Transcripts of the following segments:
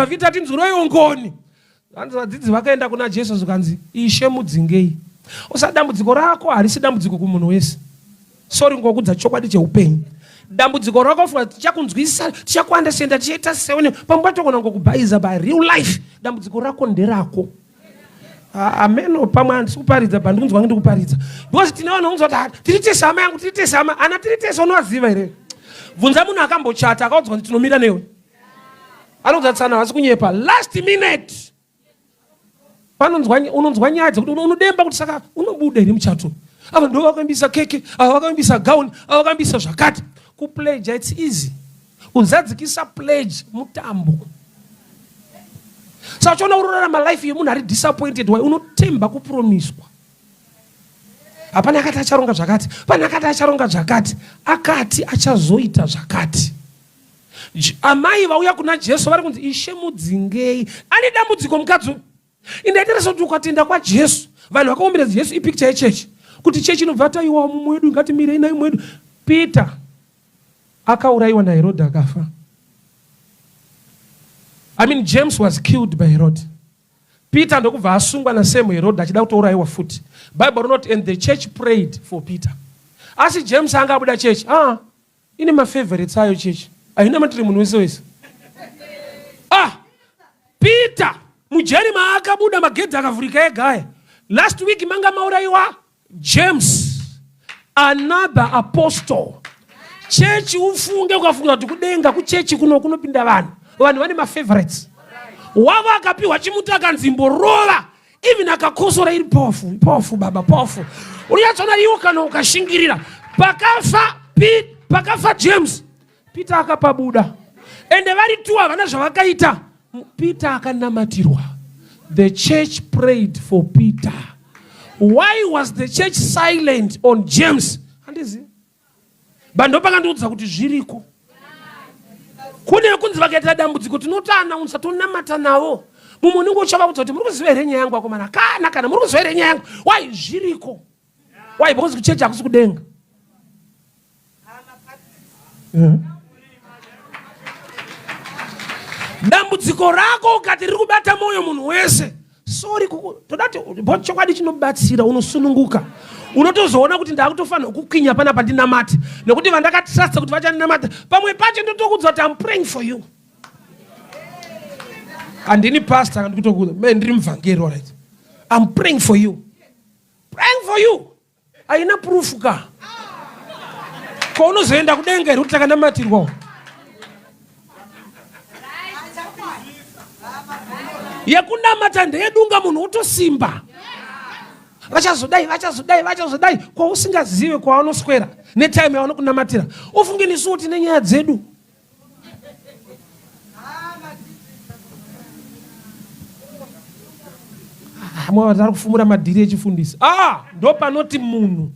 Dhavhidhi tinzwireiwo ngoni. Hanzi vadzidzi vakaenda kuna Jesu zvikanzi, Ishe mudzingei. Usa dambudziko rako harisi dambudziko kumunhu wese. Sorry ngokudza chokwadi cheupenyu. Dambudziko rako funga tichakunzwisisa, tichakuandesenda, tichaita seone pamwe patogona ngokubhaiza by real life. Dambudziko rako nderako. Ameno pamwe handisi kuparidza but ndikunzwa kunge ndikuparidza. Because tine vanhu vanonzwa kuti ah, tiri tese hama yangu, tiri tese hama. Ana tiri tese unovaziva here? Bvunza munhu akambochata akaudzwa kuti tinomira newe. Anonzwa tsana havasi kunyepa. Last minute. Panonzwa unonzwa nyaya dzekuti unodemba kuti saka unobuda here muchato. Ava ndo vakaimbisa keke, ava vakaimbisa gown, ava vakaimbisa zvakati. Kupledge it's easy. Kuzadzikisa pledge mutambo. Saka uchiona urorarama life yemunhu ari disappointed why unotemba kupromiswa. Hapana akati acharonga zvakati, pane akati acharonga zvakati, akati achazoita zvakati. Amai vauya kuna Jesu vari kunzi Ishe mudzingei. Ane dambudziko mukadzi uyu. Indaiteresa kuti ukatenda kwaJesu, vanhu vakaombera Jesu ipicture yechechi. Kuti chechi inobva taiwa mumwe wedu ngatimirei naye mumwe wedu. Peter akaurayiwa naHerod akafa. I mean James was killed by Herod. Peter ndokubva asungwa naSame Herod achida kutourayiwa futi. Bible rinoti and the church prayed for Peter. Asi James anga abuda chechi. Ah, ine mafavorites ayo chechi. Haina matiri munhu wese wese. Ah, Peter mujeri maakabuda magedhi akavhurika ega aya. Last week manga maurayiwa James another apostle. Chechi ufunge ukafunga kuti kudenga kuchechi kuno kunopinda vanhu. Vanhu vane mafavorites. Wavo akapiwa chimuti akanzi mborova even akakosora iri powerful, powerful baba powerful. Unyatsoona iwo kana ukashingirira. Pakafa pakafa James, Peter akapabuda. Ende vari tu havana zvavakaita. Peter akanamatirwa. The church prayed for Peter. Why was the church silent on James? Handizivi. But ndopakandiudza kuti zviriko. Kune kunzi vakaita dambudziko tinotoanaunsa tonamata navo. Mumwe unenge uchavaudza kuti muri kuziva here nyaya yangu akomana? Kana kana muri kuziva here nyaya yangu? Why zviriko? Why because kuchechi hakusi kudenga. Dambudziko rako ukati riri kubata mwoyo munhu wese, sorry, toda kuti bo chokwadi chinobatsira, unosununguka. Unotozoona kuti ndakutofanira kukwinya panapa ndinamate, nekuti vandakatrusta kuti vachandinamata, pamwe pacho ndotokudza kuti I'm praying for you. Handini pastor, ndikutokuudza, me ndiri muvhangeri, alright. I'm praying for you. Praying for you. Haina proof ka. Ko unozoenda kudenga here kuti takanamatirwa? Yekunamata ndeyedunga munhu wotosimba. Vachazodai, vachazodai, vachazodai kwausingazive kwavanoswera netime yavanokunamatira. Ufunge nesuwo tine nyaya dzedu. Mwa vari kufumura madhiri echifundisi. Ah, ndo panoti munhu.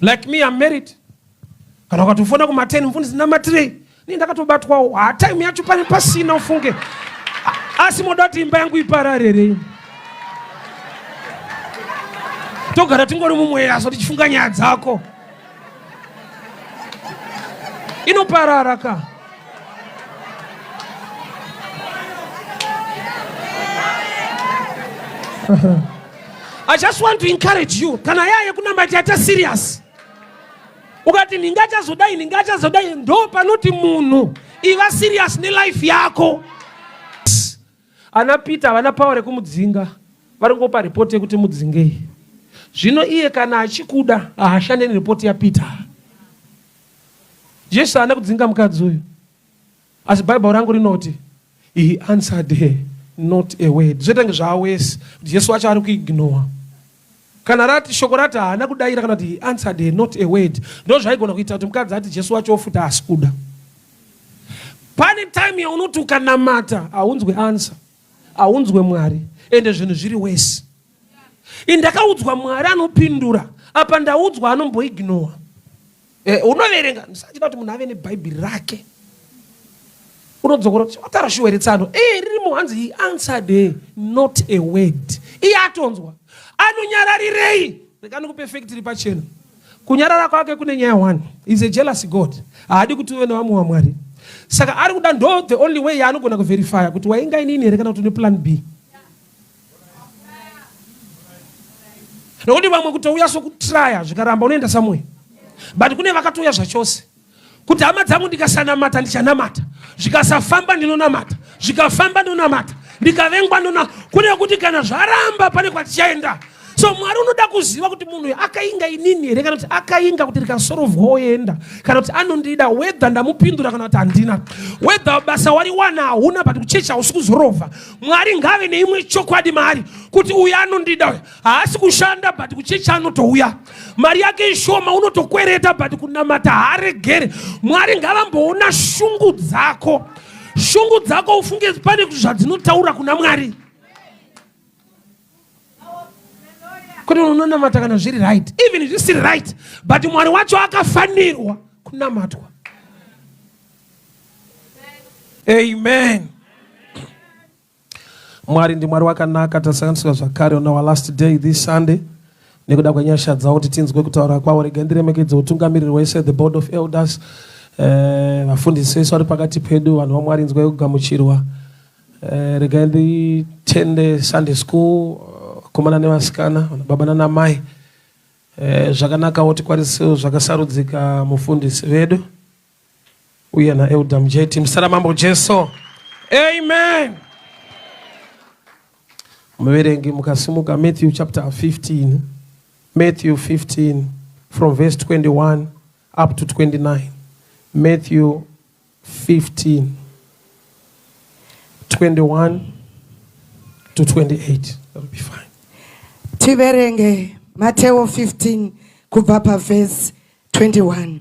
Like me, I'm married. Kana ukatofona kuma 10 mufundisi namatirei. Ni ndakatobatwawo. Ha time yacho pane pasina ufunge. Asi moda kuti imba yangu ipararere. Togara tingori mumweya so tichifunga nyaya dzako. Inoparara ka. I just want to encourage you. Kana yaya kunamba chaita serious. Ukati ndingachazodai ndingachazodai ndo panoti munhu iva serious nelife yako. Ana Peter havana power rekumudzinga, vari kungopa report yekuti mudzingei. Zvino iye kana achikuda haashande nereport yaPeter. Jesu haana kudzinga mukadzi uyu, asi Bible rangu rinoti he answered her not a word. Zvoita kunge zvaawesi kuti Jesu wacho ari kuignore. Kana rati shoko rati haana kudaira kana kuti he answered her not a word, ndo zvaigona kuita kuti mukadzi ati Jesu wacho ofuta haasi kuda. Pane time yaunoti ukanamata haunzwe answer, haunzwe Mwari, ende zvinhu zviri wese. Indakaudzwa Mwari anopindura, apa ndaudzwa anomboignore. Unoverenga ndisachida kuti munhu ave nebhaibheri rake unodzokora kuti wataura shuwa here tsano ririmo hanzi he answered her not a word. Iye atonzwa anonyararirei? Rega ndikupe fact iri pachena. Kunyarara kwake kune nyaya one. Is a jealous God. Haadi kuti uve nevamwe vaMwari. Saka ari kuda, ndo the only way yaanogona kuverifya kuti wainga inini here kana kuti une plan B, nokuti vamwe kutouya sokutraya, zvikaramba unoenda somewhere, but kune vakatouya zvachose kuti hama dzangu, ndikasanamata ndichanamata, zvikasafamba ndinonamata, zvikafamba ndinonamata, ndikavengwa ndona kune kuti kana zvaramba pane kwatichaenda. So Mwari unoda kuziva kuti munhu uyu akainga inini here kana kuti akainga kuti rikasorovwa oenda, kana kuti anondida whether ndamupindura kana kuti handina, whether basa wariwana hauna, but kuchechi hausi kuzorovha. Mwari ngave neimwe chokwadi maari kuti uyu anondida, uyu haasi kushanda but kuchechi anotouya, mari yake ishoma, unotokwereta, but kunamata haaregere. Mwari ngavamboona shungu dzako, shungu dzako ufunge pane zvadzinotaura kuna Mwari, kuti unonamata kana zviri right, even zvisiri right, but Mwari wacho akafanirwa kunamatwa. Amen. Mwari ndiMwari wakanaka. Tasanganiswa zvakare on our last day, this Sunday, nekuda kwenyasha dzavo, kuti tinzwe kutaura kwavo. Regai ndiremekedze utungamiriri wese, the board of elders, vafundisi vese vari pakati pedu. Vanhu vaMwari, nzwai kugamuchirwa. Regai nditende Sunday school, vakomana nevasikana, baba nanamai. Zvakanakawo tikwanisewo zvakasarudzika mufundisi vedu uye naelder Mujeti. Musara Mambo Jesu, amen. Muverengi, mukasimuka Matthew chapter 15, Matthew 15 from verse 21 up to 29. Matthew 15 21 to 28, that'll be fine. Tiverenge Mateo 15 kubva pavhesi 21.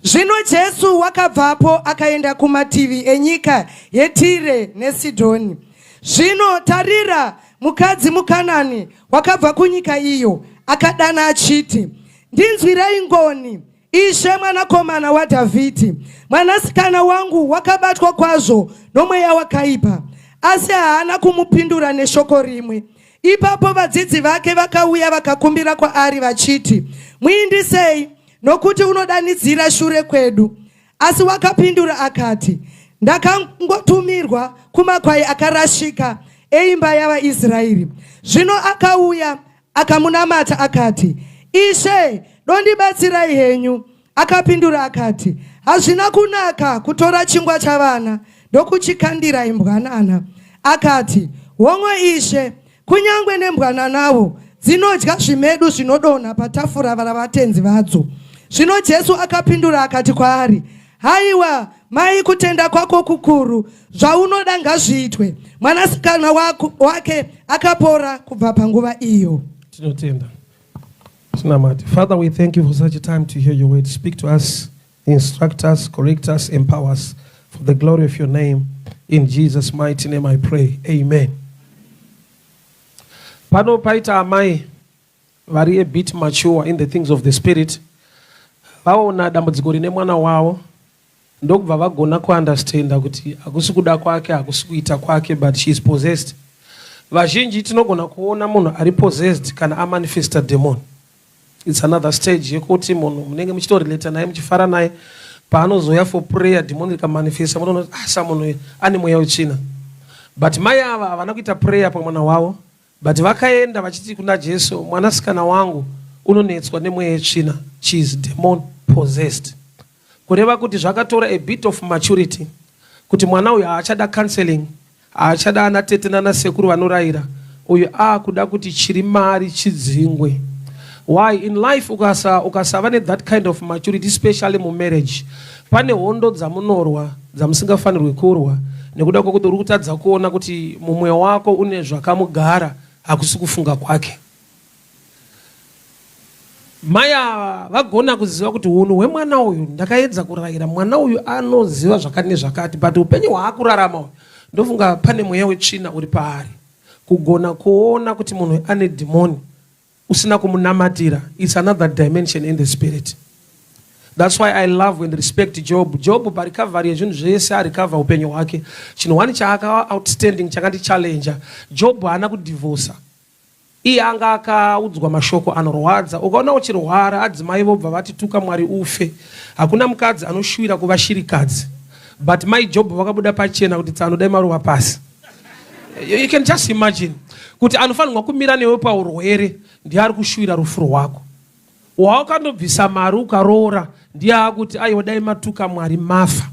Zvino Jesu wakabvapo akaenda kumativi enyika yeTire neSidhoni. Zvino tarira, mukadzi muKanani wakabva kunyika iyo akadana achiti, "Ndinzwirei ngoni, Ishe, mwanakomana waDhavhidhi. Mwanasikana wangu wakabatwa kwazvo nomweya wakaipa." Asi haana kumupindura neshoko rimwe. Ipapo vadzidzi vake vakauya vakakumbira kwaari vachiti, "Muindisei, nokuti unodanidzira shure kwedu." Asi wakapindura akati, "Ndakangotumirwa kumakwai akarashika eimba yavaIsraeri." Zvino akauya akamunamata akati, "Ishe, dondibatsirai henyu." Akapindura akati, "Hazvina kunaka kutora chingwa chavana ndokuchikandira imbwanana." Akati, "Hongu Ishe, kunyange nembwananavo dzinodya zvimedu zvinodonha patafura ravatenzi vadzo." Zvino Jesu akapindura akati kwaari, "Haiwa mai, kutenda kwako kukuru! Zvaunoda ngazviitwe." Mwanasikana wake akapora kubva panguva iyo. Tinotenda. Tinamate. Father, we thank you for such a time to hear your word. Speak to us, instruct us, correct us, empower us for the glory of your name. In Jesus' mighty name I pray, amen. Pano paita amai vari a bit mature in the things of the spirit. Vaona dambudziko rine mwana wavo, ndokubva vagona kuunderstanda kuti hakusi kuda kwake, hakusi kuita kwake, but she is possessed. Vazhinji tinogona kuona munhu ari possessed kana amanifesta demon. It's another stage yekuti munhu munenge muchitorelata naye, muchifara naye, paanozoya for prayer, demon rikamanifesta, munoona kuti asa munhu uyu ane mweya wetsvina. But mai ava havana kuita prayer pamwana wavo, but vakaenda vachiti kuna Jesu, "Mwanasikana wangu unonetswa nemweya yetsvina." She is demon possessed, kureva kuti zvakatora a bit of maturity kuti mwana uyu haachada counseling, haachada ana tete nana sekuru vanorayira. Uyu aakuda kuti chiri mari chidzingwe. Why? In life ukasava nethat kind of maturity, especially mumarriage, pane hondo dzamunorwa dzamusingafanirwi kurwa, nekuda kwekuti uri kutadza kuona kuti mumwe wako une zvakamugara, hakusi kufunga kwake. Mai ava vagona kuziva kuti unhu hwemwana uyu, ndakaedza kurayira mwana uyu, anoziva zvakati nezvakati, but upenyu hwaakurarama uyu, ndofunga pane mweya wetsvina uri paari. Kugona kuona kuti munhu ane dhimoni usina kumunamatira, it's another dimension in the spirit. That's why I love and respect Job. Job parecovery yezvinhu zvese, arecover upenyu hwake, chinhu one chaakava outstanding chakandichallenja, Job haana kudhivhosa. Iye anga akaudzwa mashoko anorwadza. Ukaona uchirwara, adzimai vobva vati, "Tuka Mwari ufe." Hakuna mukadzi anoshuvira kuva shirikadzi. But mai Job vakabuda pachena kuti tsano dai marova pasi. You can just imagine kuti anofanirwa kumira newe paurwere ndiye ari kushuwira rufu rwako. Wawakandobvisa mari ukaroora ndiye akuti aiwa dai matuka Mwari mafa.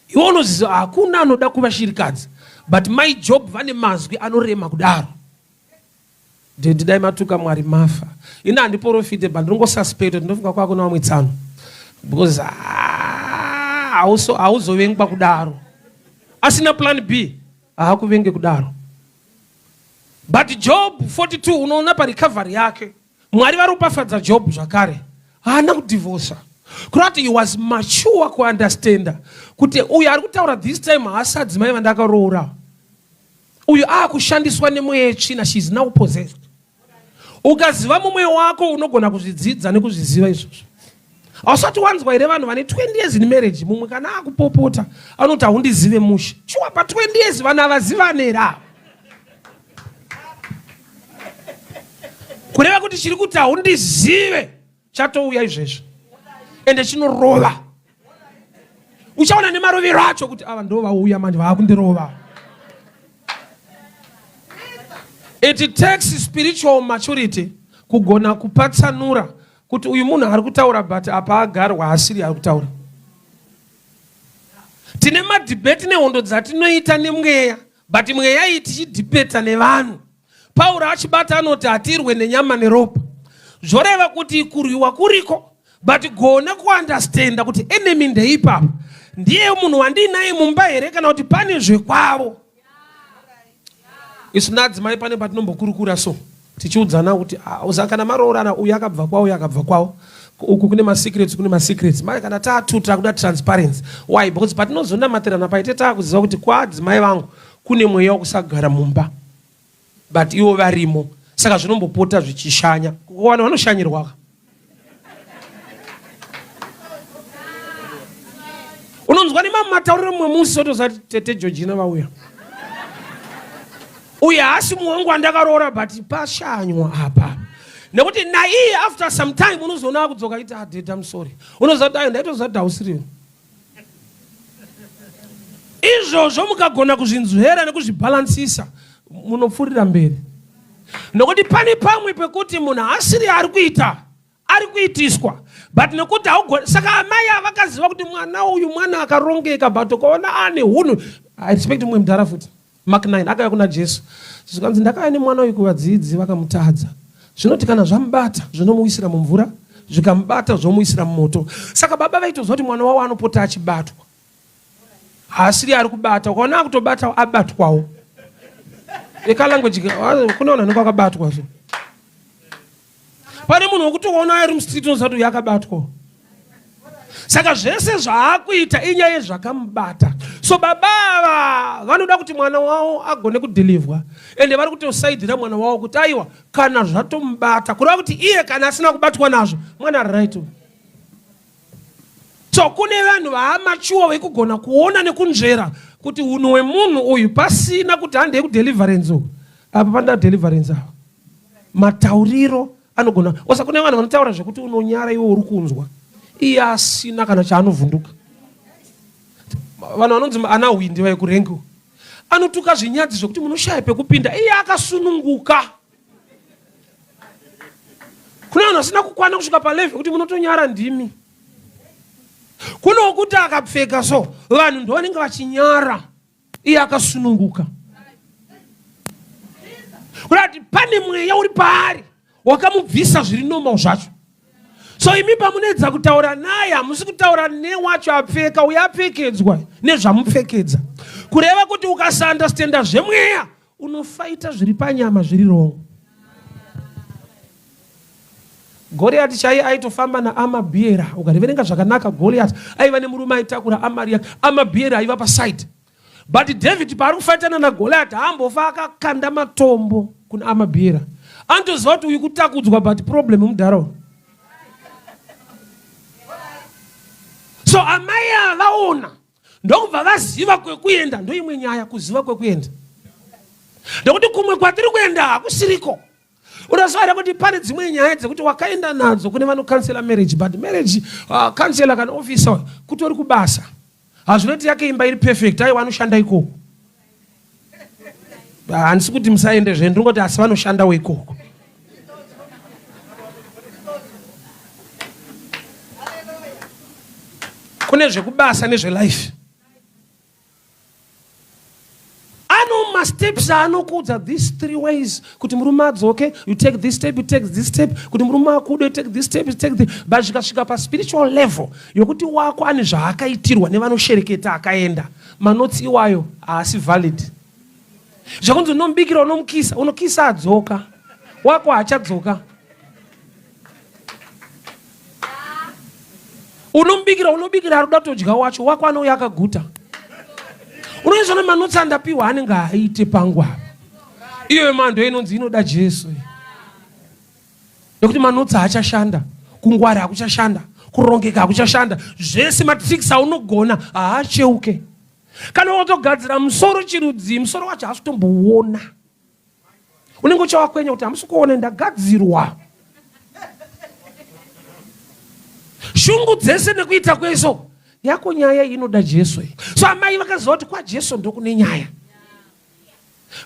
Iwe unoziva hakuna anoda kuva shirikadzi but mai Job vane mazwi anorema kudaro. Daddy dai matuka Mwari mafa. Ini handiporofite but ndinongosuspect kuti ndofunga kwakuna vamwe tsano because ah, hauzovengwa kudaro. Asina plan B haakuvenge kudaro. But Job 42 unoona parecovery yake Mwari varopafadza Job zvakare haana kudivhosa kureva kuti he was mature kuunderstanda kuti uyu ari kutaura this time haasi adzimai vandakaroora uyu aakushandiswa nemweya yetsvina she is now possessed ukaziva mumwe wako unogona kuzvidzidza nekuzviziva izvozvo hausati wanzwa here vanhu vane 20 years in marriage mumwe kana akupopota anoti haundizive mushe shuwa pa 20 years vanhu havazivane here ava kureva kuti chiri kuti haundizive chatouya izvezvi ende chinorova uchaona nemarovero acho kuti ava ndo vauya manje vaakundirova it takes spiritual maturity kugona kupatsanura kuti uyu munhu ari kutaura but apa agarwa asiri ari kutaura tine madhibheti nehondo dzatinoita nemweya but mweya iyi tichidhibheta nevanhu Pauro achibata anoti hatirwe nenyama neropa. Zvoreva kuti kurwiwa kuriko but gona kuunderstanda kuti enemy ndeipapa. Ndiye munhu wandiinaye mumba here kana kuti pane zvekwavo. Isu naadzimai pane patinombokurukura so tichiudzana kuti ah, uza kana maroorana uyu akabva kwavo uyu akabva kwavo uku kune masecrets kune masecrets mai kana taatu takuda transparency why because patinozonamatirana paite taakuziva kuti kwaadzimai vangu kune mweya wekusagara mumba but ivo varimo saka zvinombopota zvichishanya vanhu vanoshanyirwaka unonzwa nemamwe matauriro mumwe musi otozati tete georgina vauya uyu haasi mumwe wangu wandakaroora but pashanywa apa nekuti naiye after some time unozoona akudzoka iti adeda ah, musori unoziva kuti ayo ndaitoziva kuti hausiriwo izvozvo mukagona kuzvinzvera nekuzvibhalansisa munopfuurira mberi nokuti pane pamwe pekuti munhu asiri ari kuita ari kuitiswa but nekuti haugoni saka amai avakaziva kuti mwana uyu mwana akarongeka but ukaona ane hunhu i respect mumwe mudhara futi Mark 9 akauya kuna Jesu zvikanzi ndakauya nemwana uyu kuvadzidzi vakamutadza. Zvinoti kana zvamubata zvinomuwisira mumvura zvikamubata zvomuwisira mumoto. Saka baba vaitoziva kuti mwana wavo anopota achibatwa. Haasiri ari kubata, ukaona akutobata abatwawo. Eka language kune vanhu vanenge vakabatwa so. Pane munhu wekuti ukaona ari mustreet unoziva kuti uyu akabatwa. Saka zvese zvaakuita inyaya yezvakamubata. So baba ava vanoda kuti mwana wavo agone kudhilivhwa ende vari kutosaidhira mwana wavo kuti aiwa kana zvatomubata kureva kuti iye kana asina kubatwa nazvo mwana ari right. So kune vanhu vaamachuwa vekugona kuona nekunzvera kuti unhu hwemunhu uyu pasina kuti handei kudeliverance uku apa panoda deliverance apa matauriro anogona osa kune vanhu vanotaura zvekuti unonyara iwe uri kunzwa iye asina kana chaanovhunduka vanhu vanonzi ana hwindi vaikurengi anotuka zvinyadzi zvekuti munoshaya pekupinda iye akasununguka kune vanhu vasina kukwana kusvika palevhe kuti munotonyara ndimi kune wekuti akapfeka so vanhu ndovanenge vachinyara iye akasununguka kurati pane mweya uri paari wakamubvisa zviri normal zvacho so imi pamunoedza kutaura naye hamusi kutaura newacho apfeka uye apfekedzwa nezvamupfekedza kureva kuti ukasaandastenda zvemweya unofaita zviri panyama zviri wrong Goliati chaiye aitofamba naAmabiera. Ukariverenga zvakanaka, Goliati aiva nemurume aitakura amari yake. Amabiera aiva paside. But David paari kufaitana naGoliati haambofa akakanda matombo kuna Amabiera. Anotoziva kuti uyu kutakudzwa but problem mudhara uyu. So amai ava vaona ndokubva vaziva kwekuenda. Ndoimwe nyaya kuziva kwekuenda. Ndokuti kumwe kwatiri kuenda hakusiriko. Unoziva here kuti pane dzimwe nyaya dzekuti wakaenda nadzo kune vanokansela marriage but marriage uh, counselor kana officer kutori kubasa. Hazvinoti yake imba iri perfect, aiwa anoshanda ikoko. Handisi kuti musaende zve, ndingoti asi vanoshandawo ikoko. Kune zvekubasa nezvelife. Ano masteps aanokuudza these three ways kuti murume adzoke, you take this step, you take this step, kuti murume akude, you take this step, you take this. But zvikasvika paspiritual level yokuti wako ane zvaakaitirwa nevanoshereketa akaenda, manotsi iwayo haasi valid. Zvakunzi unomubikira unomukisa, unokisa adzoka, wako haachadzoka. Unomubikira unobikira ari kuda kutodya wacho, wako anouya akaguta. Unoizvona manotsi andapiwa anenge aite pangu apa. Iyoyo mando inonzi inoda Jesu. Nekuti manotsi haachashanda, kungwara hakuchashanda, kurongeka hakuchashanda, zvese matricks aunogona haacheuke. Kana watogadzira musoro chirudzii, musoro wacho haasi kutomboona. Unenge uchawakwenya kuti hamusi kuona ndagadzirwa. Shungu dzese nekuita kwese yako nyaya inoda Jesu. So amai vakaziva kuti kwaJesu ndokune nyaya.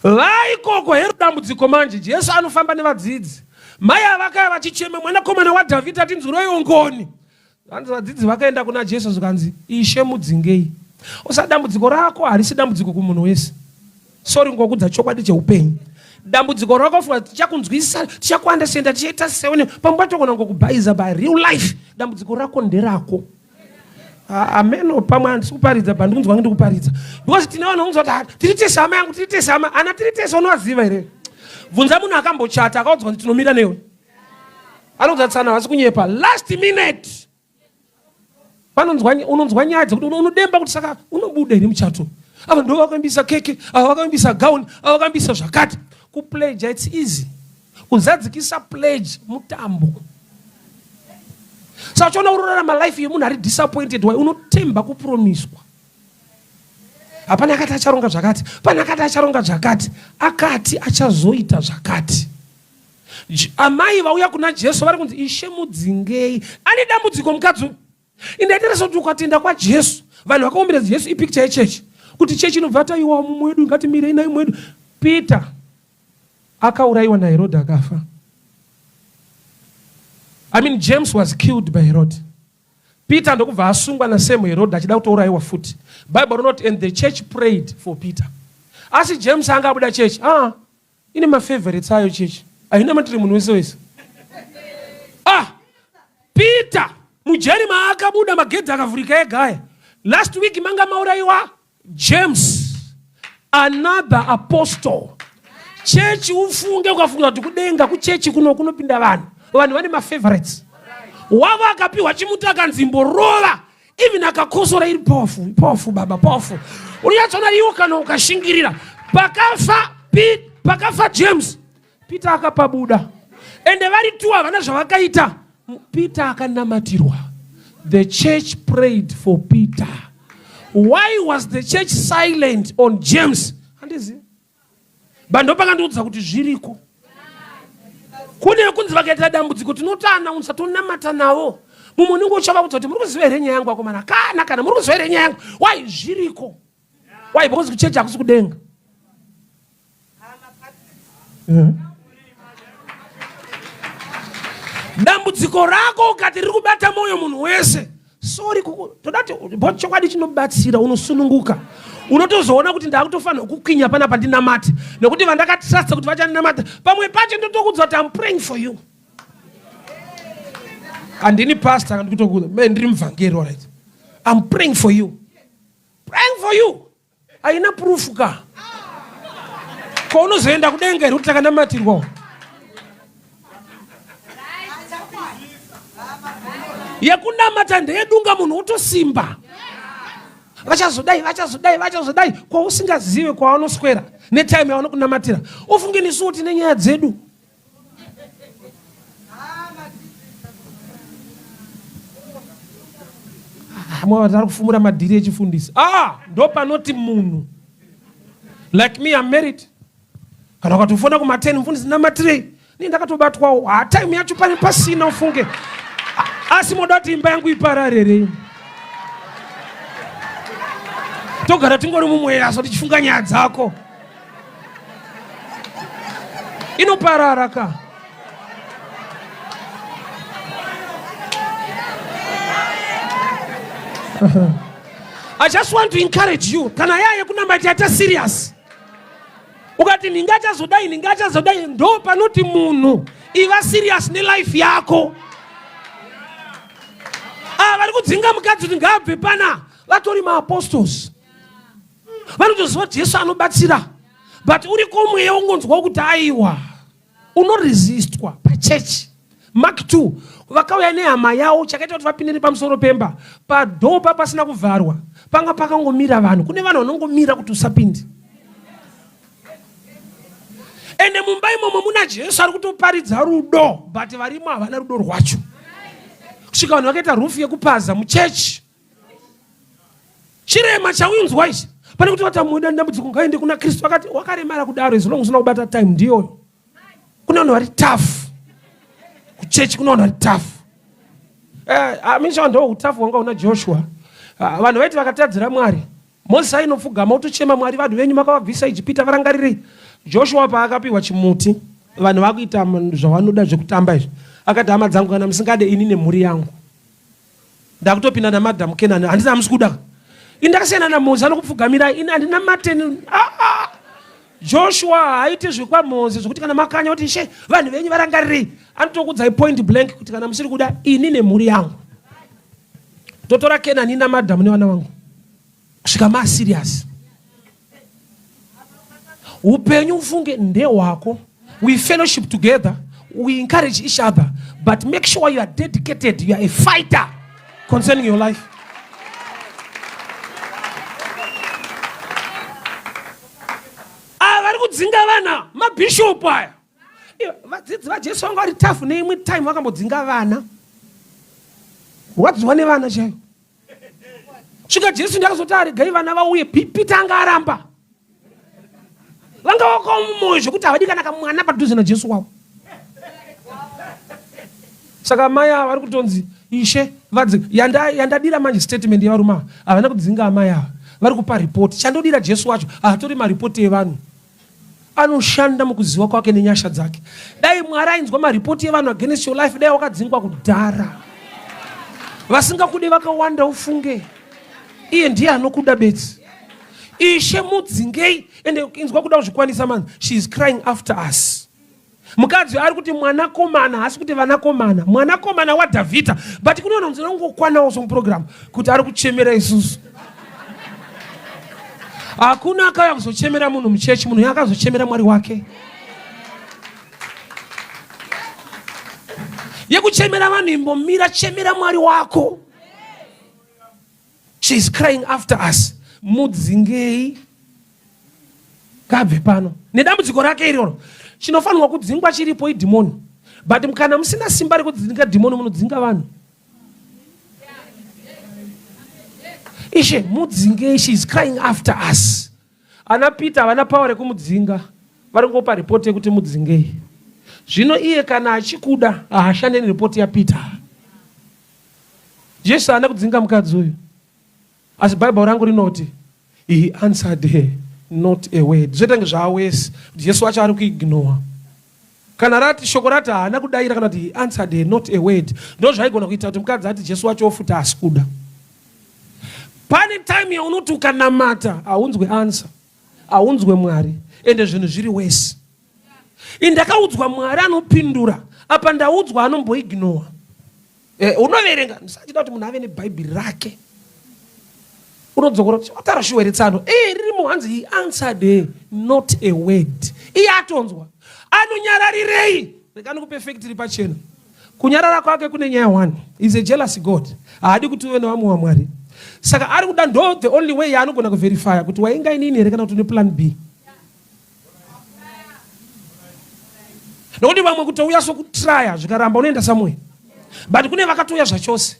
Vaikoko hero dambudziko manje Jesu anofamba nevadzidzi. Mai avakaya vachichema mwanakomana waDhavhidhi atinzwireiwo ngoni. Hanzi vadzidzi vakaenda kuna Jesu zvikanzi Ishe mudzingei. Usa dambudziko rako harisi dambudziko kumunhu wese. Sorry ngokudza chokwadi cheupenyu. Dambudziko rako fuka tichakunzwisisa, tichakuandesenda, tichaita seone pamwe pacho kona ngokubhaiza by real life. Dambudziko rako nderako. Ameno pamwe handisi kuparidza but ndikunzwa ndiri kuparidza. Because tine vanhu vanonzwa kuti ah, tiri tese hama yangu, tiri tese hama. Ana tiri tese unovaziva here? Bvunza munhu akambochata akaudzwa kuti tinomira newe. Anonzwa tsana havasi kunyepa. Last minute. Panonzwa unonzwa nyaya dzekuti unodemba kuti saka unobuda here muchato. Ava ndo vakaimbisa keke, ava vakaimbisa gown, ava vakaimbisa zvakati. Kupledge it's easy. Kuzadzikisa pledge mutambo. Saka uchiona urorarama life yemunhu ari disappointed why unotemba kupromiswa. Hapana akati acharonga zvakati, pane akati acharonga zvakati, akati achazoita zvakati. Amai vauya kuna Jesu vari kunzi Ishe mudzingei. Ane dambudziko mukadzi uyu. Indaiteresa kuti ukatenda kwaJesu, vanhu vakaombera Jesu ipicture yechechi. Kuti chechi inobva taiwa mumwe wedu ngatimirei naye mumwe wedu. Peter akaurayiwa naHerod akafa. I mean James was killed by Herod. Peter ndokubva asungwa naSam Herod achida kutourayiwa futi. Bible rinoti and the church prayed for Peter. Asi James anga abuda chechi. Ah, ine mafavorites ayo chechi. Haina matiri munhu wese wese. Ah, Peter mujeri maakabuda magedhi akavhurika ega aya. Last week manga maurayiwa James, another apostle. Chechi ufunge ukafunga kuti kudenga kuchechi kuno kunopinda vanhu. Vanhu vane mafavorites. Wavo akapiwa chimuti akanzi mborova even akakosora iri powerful, powerful baba, powerful. Unonyatsoona iwo kana ukashingirira. Pakafa pakafa James, Peter akapabuda. Ende vari two havana zvavakaita. Peter akanamatirwa. The church prayed for Peter. Why was the church silent on James? Handizivi. But ndopakandiudza kuti zviriko. Kune kunzi vakaita dambudziko tinotoanaunsa tonamata navo. Mumwe unenge uchavaudza kuti muri kuziva here nyaya yangu akomana? Kana kana muri kuziva here nyaya yangu? Why zviriko? Why because kuchechi hakusi kudenga. Dambudziko rako ukati riri kubata mwoyo munhu wese, sorry, toda kuti bo chokwadi chinobatsira, unosununguka. Unotozoona kuti ndakutofanira kukwinya panapa ndinamate, nekuti vandakatrusta kuti vachandinamata, pamwe pacho ndotokuudza kuti I'm praying for you. Handini pastor, ndikutokuudza, me ndiri muvhangeri, all right. I'm praying for you. Praying for you. Haina proof ka. Ko unozoenda kudenga here kuti takanamatirwa? Yekunamata ndeyedunga munhu wotosimba. Vachazodai, vachazodai, vachazodai kwausingazive kwavanoswera netime yavanokunamatira. Ufunge nesuwo tine nyaya dzedu. Mwa vari kufumura madhiri echifundisi. Ah, ndopanoti munhu. Like me, I'm married. Kana ukatofona kuma 10 mufundisi namatirei. Ni ndakatobatwawo. Ah, time yacho pane pasina ufunge. Asi moda kuti imba yangu iparare here? Togara tingori mumweya so tichifunga nyaya dzako. Inoparara ka. I just want to encourage you. Kana yaya kunamata yaita serious. Ukati ninga achazodai, ninga achazodai, ndo panoti munhu iva serious nelife yako. Ah, vari kudzinga mukadzi kuti ngaabve pana vatori maapostles. Vanotoziva kuti Jesu anobatsira. But uriko mweya ungonzwa kuti aiwa. Unoresistwa pachechi. Mark 2 vakauya nehama yavo chakaita kuti vapinde nepamusoro pemba padhoo pa pasina kuvharwa panga pakangomira vanhu kune vanhu vanongomira kuti usapinde ende mumba imomo muna jesu ari kutoparidza rudo but varimo havana rudo rwacho kusvika vanhu vakaita rufu yekupaza muchechi chirema chaunzwa ichi pane kuti vatamuda dambudziko ngaende kuna kristu akati wakaremara kudaro as long usina kubata time ndiyoyo kune vanhu vari tough kuchechi kune vanhu vari tough eh, amisha ndo utafu hwanga una joshua ah, vanhu vaiti vakatadzira mwari mozisi ainopfugama otochema mwari vanhu venyu makavabvisa ijipita varangarirei joshua paakapiwa chimuti vanhu vakuita zvavanoda zvekutamba izvi akati hama dzangu kana musingade ini nemhuri yangu ndakutopinda namadam kenani handina hamusi kuda ini ndakasiyana namozi anokupfugamirai ini handina mateni ah, ah. Joshua haaite zvekwaMoze zvekuti kana makanya kuti ishe vanhu venyu varangarirei anotokudzai point blank kuti kana musiri kuda ini nemhuri yangu totora Kenani namadhamu nevana vangu kusvika maserious upenyu ufunge ndehwako we fellowship together we encourage each other but make sure you are dedicated you are a fighter concerning your life ava vari kudzinga vana mabhishopu aya vadzidzi vajesu vanga vari tafu neimwe time vakambodzinga vana rwadziwa nevana chaiyo svika jesu ndakazoti aregai vana vauye pita anga aramba vanga vakaoma mwoyo zvekuti havadi kana kamwana padhuze najesu wavo saka amai ava vari kutonzi ishe vadzi yandadira manje statement yevarume ava havana kudzinga amai ava vari kupa ripoti chandodira jesu wacho haatori maripoti evanhu anoshanda mukuziva kwake nenyasha dzake dai mwari ainzwa maripoti evanhu against your life dai wakadzingwa kudhara vasingakude vakawanda ufunge iye ndiye anokuda bedzi ishe mudzingei ende inzwa kuda kuzvikwanisa mani she is crying after us mukadzi ari kuti mwanakomana haasi kuti vanakomana mwanakomana wadhavhidha but kune vanhu ndinongokwanawo somuprogramu kuti ari kuchemera isusu hakuna akauya kuzochemera munhu muchechi munhu yakazochemera mwari wake yekuchemera vanhu imbomira chemera mwari wako She is crying after us. Mudzingei ngabve pano nedambudziko rake iroro. Chinofanirwa kudzingwa chiripo idhimoni, but kana musina simba rekudzinga dhimoni munodzinga vanhu. Ishe mudzingei, she is crying after us. Ana Peter havana power rekumudzinga, vari kungopa report yekuti mudzingei. Zvino iye kana achikuda haashande nereport yaPeter. Jesu haana kudzinga mukadzi uyu, asi Bible rangu rinoti he answered her not a word. Zvoita kunge zvaawesi kuti Jesu wacho ari kuignore. Kana rati shoko rati haana kudaira kana kuti he answered her not a word, ndo zvaigona kuita kuti mukadzi ati Jesu wacho ofuta asi kuda. Pane time yaunoti ukanamata haunzwe answer, haunzwe Mwari, ende zvinhu zviri wesi. Ini ndakaudzwa Mwari anopindura, apa ndaudzwa anomboignore. Eh, unoverenga ndisachida kuti munhu ave nebhaibheri rake unodzokora kuti wataura shuwa here tsano e ririmo hanzi he answered her not a word iye atonzwa anonyararirei rega ndikupe fact iri pachena kunyarara kwake kune nyaya one is a jealous god haadi kuti uve nevamwe wamwari saka ari kuda ndo the only way yaanogona kuverifya kuti wainga inini here kana kuti une plan b nokuti vamwe kutouya sokutraya zvikaramba unoenda somewhere but kune vakatouya zvachose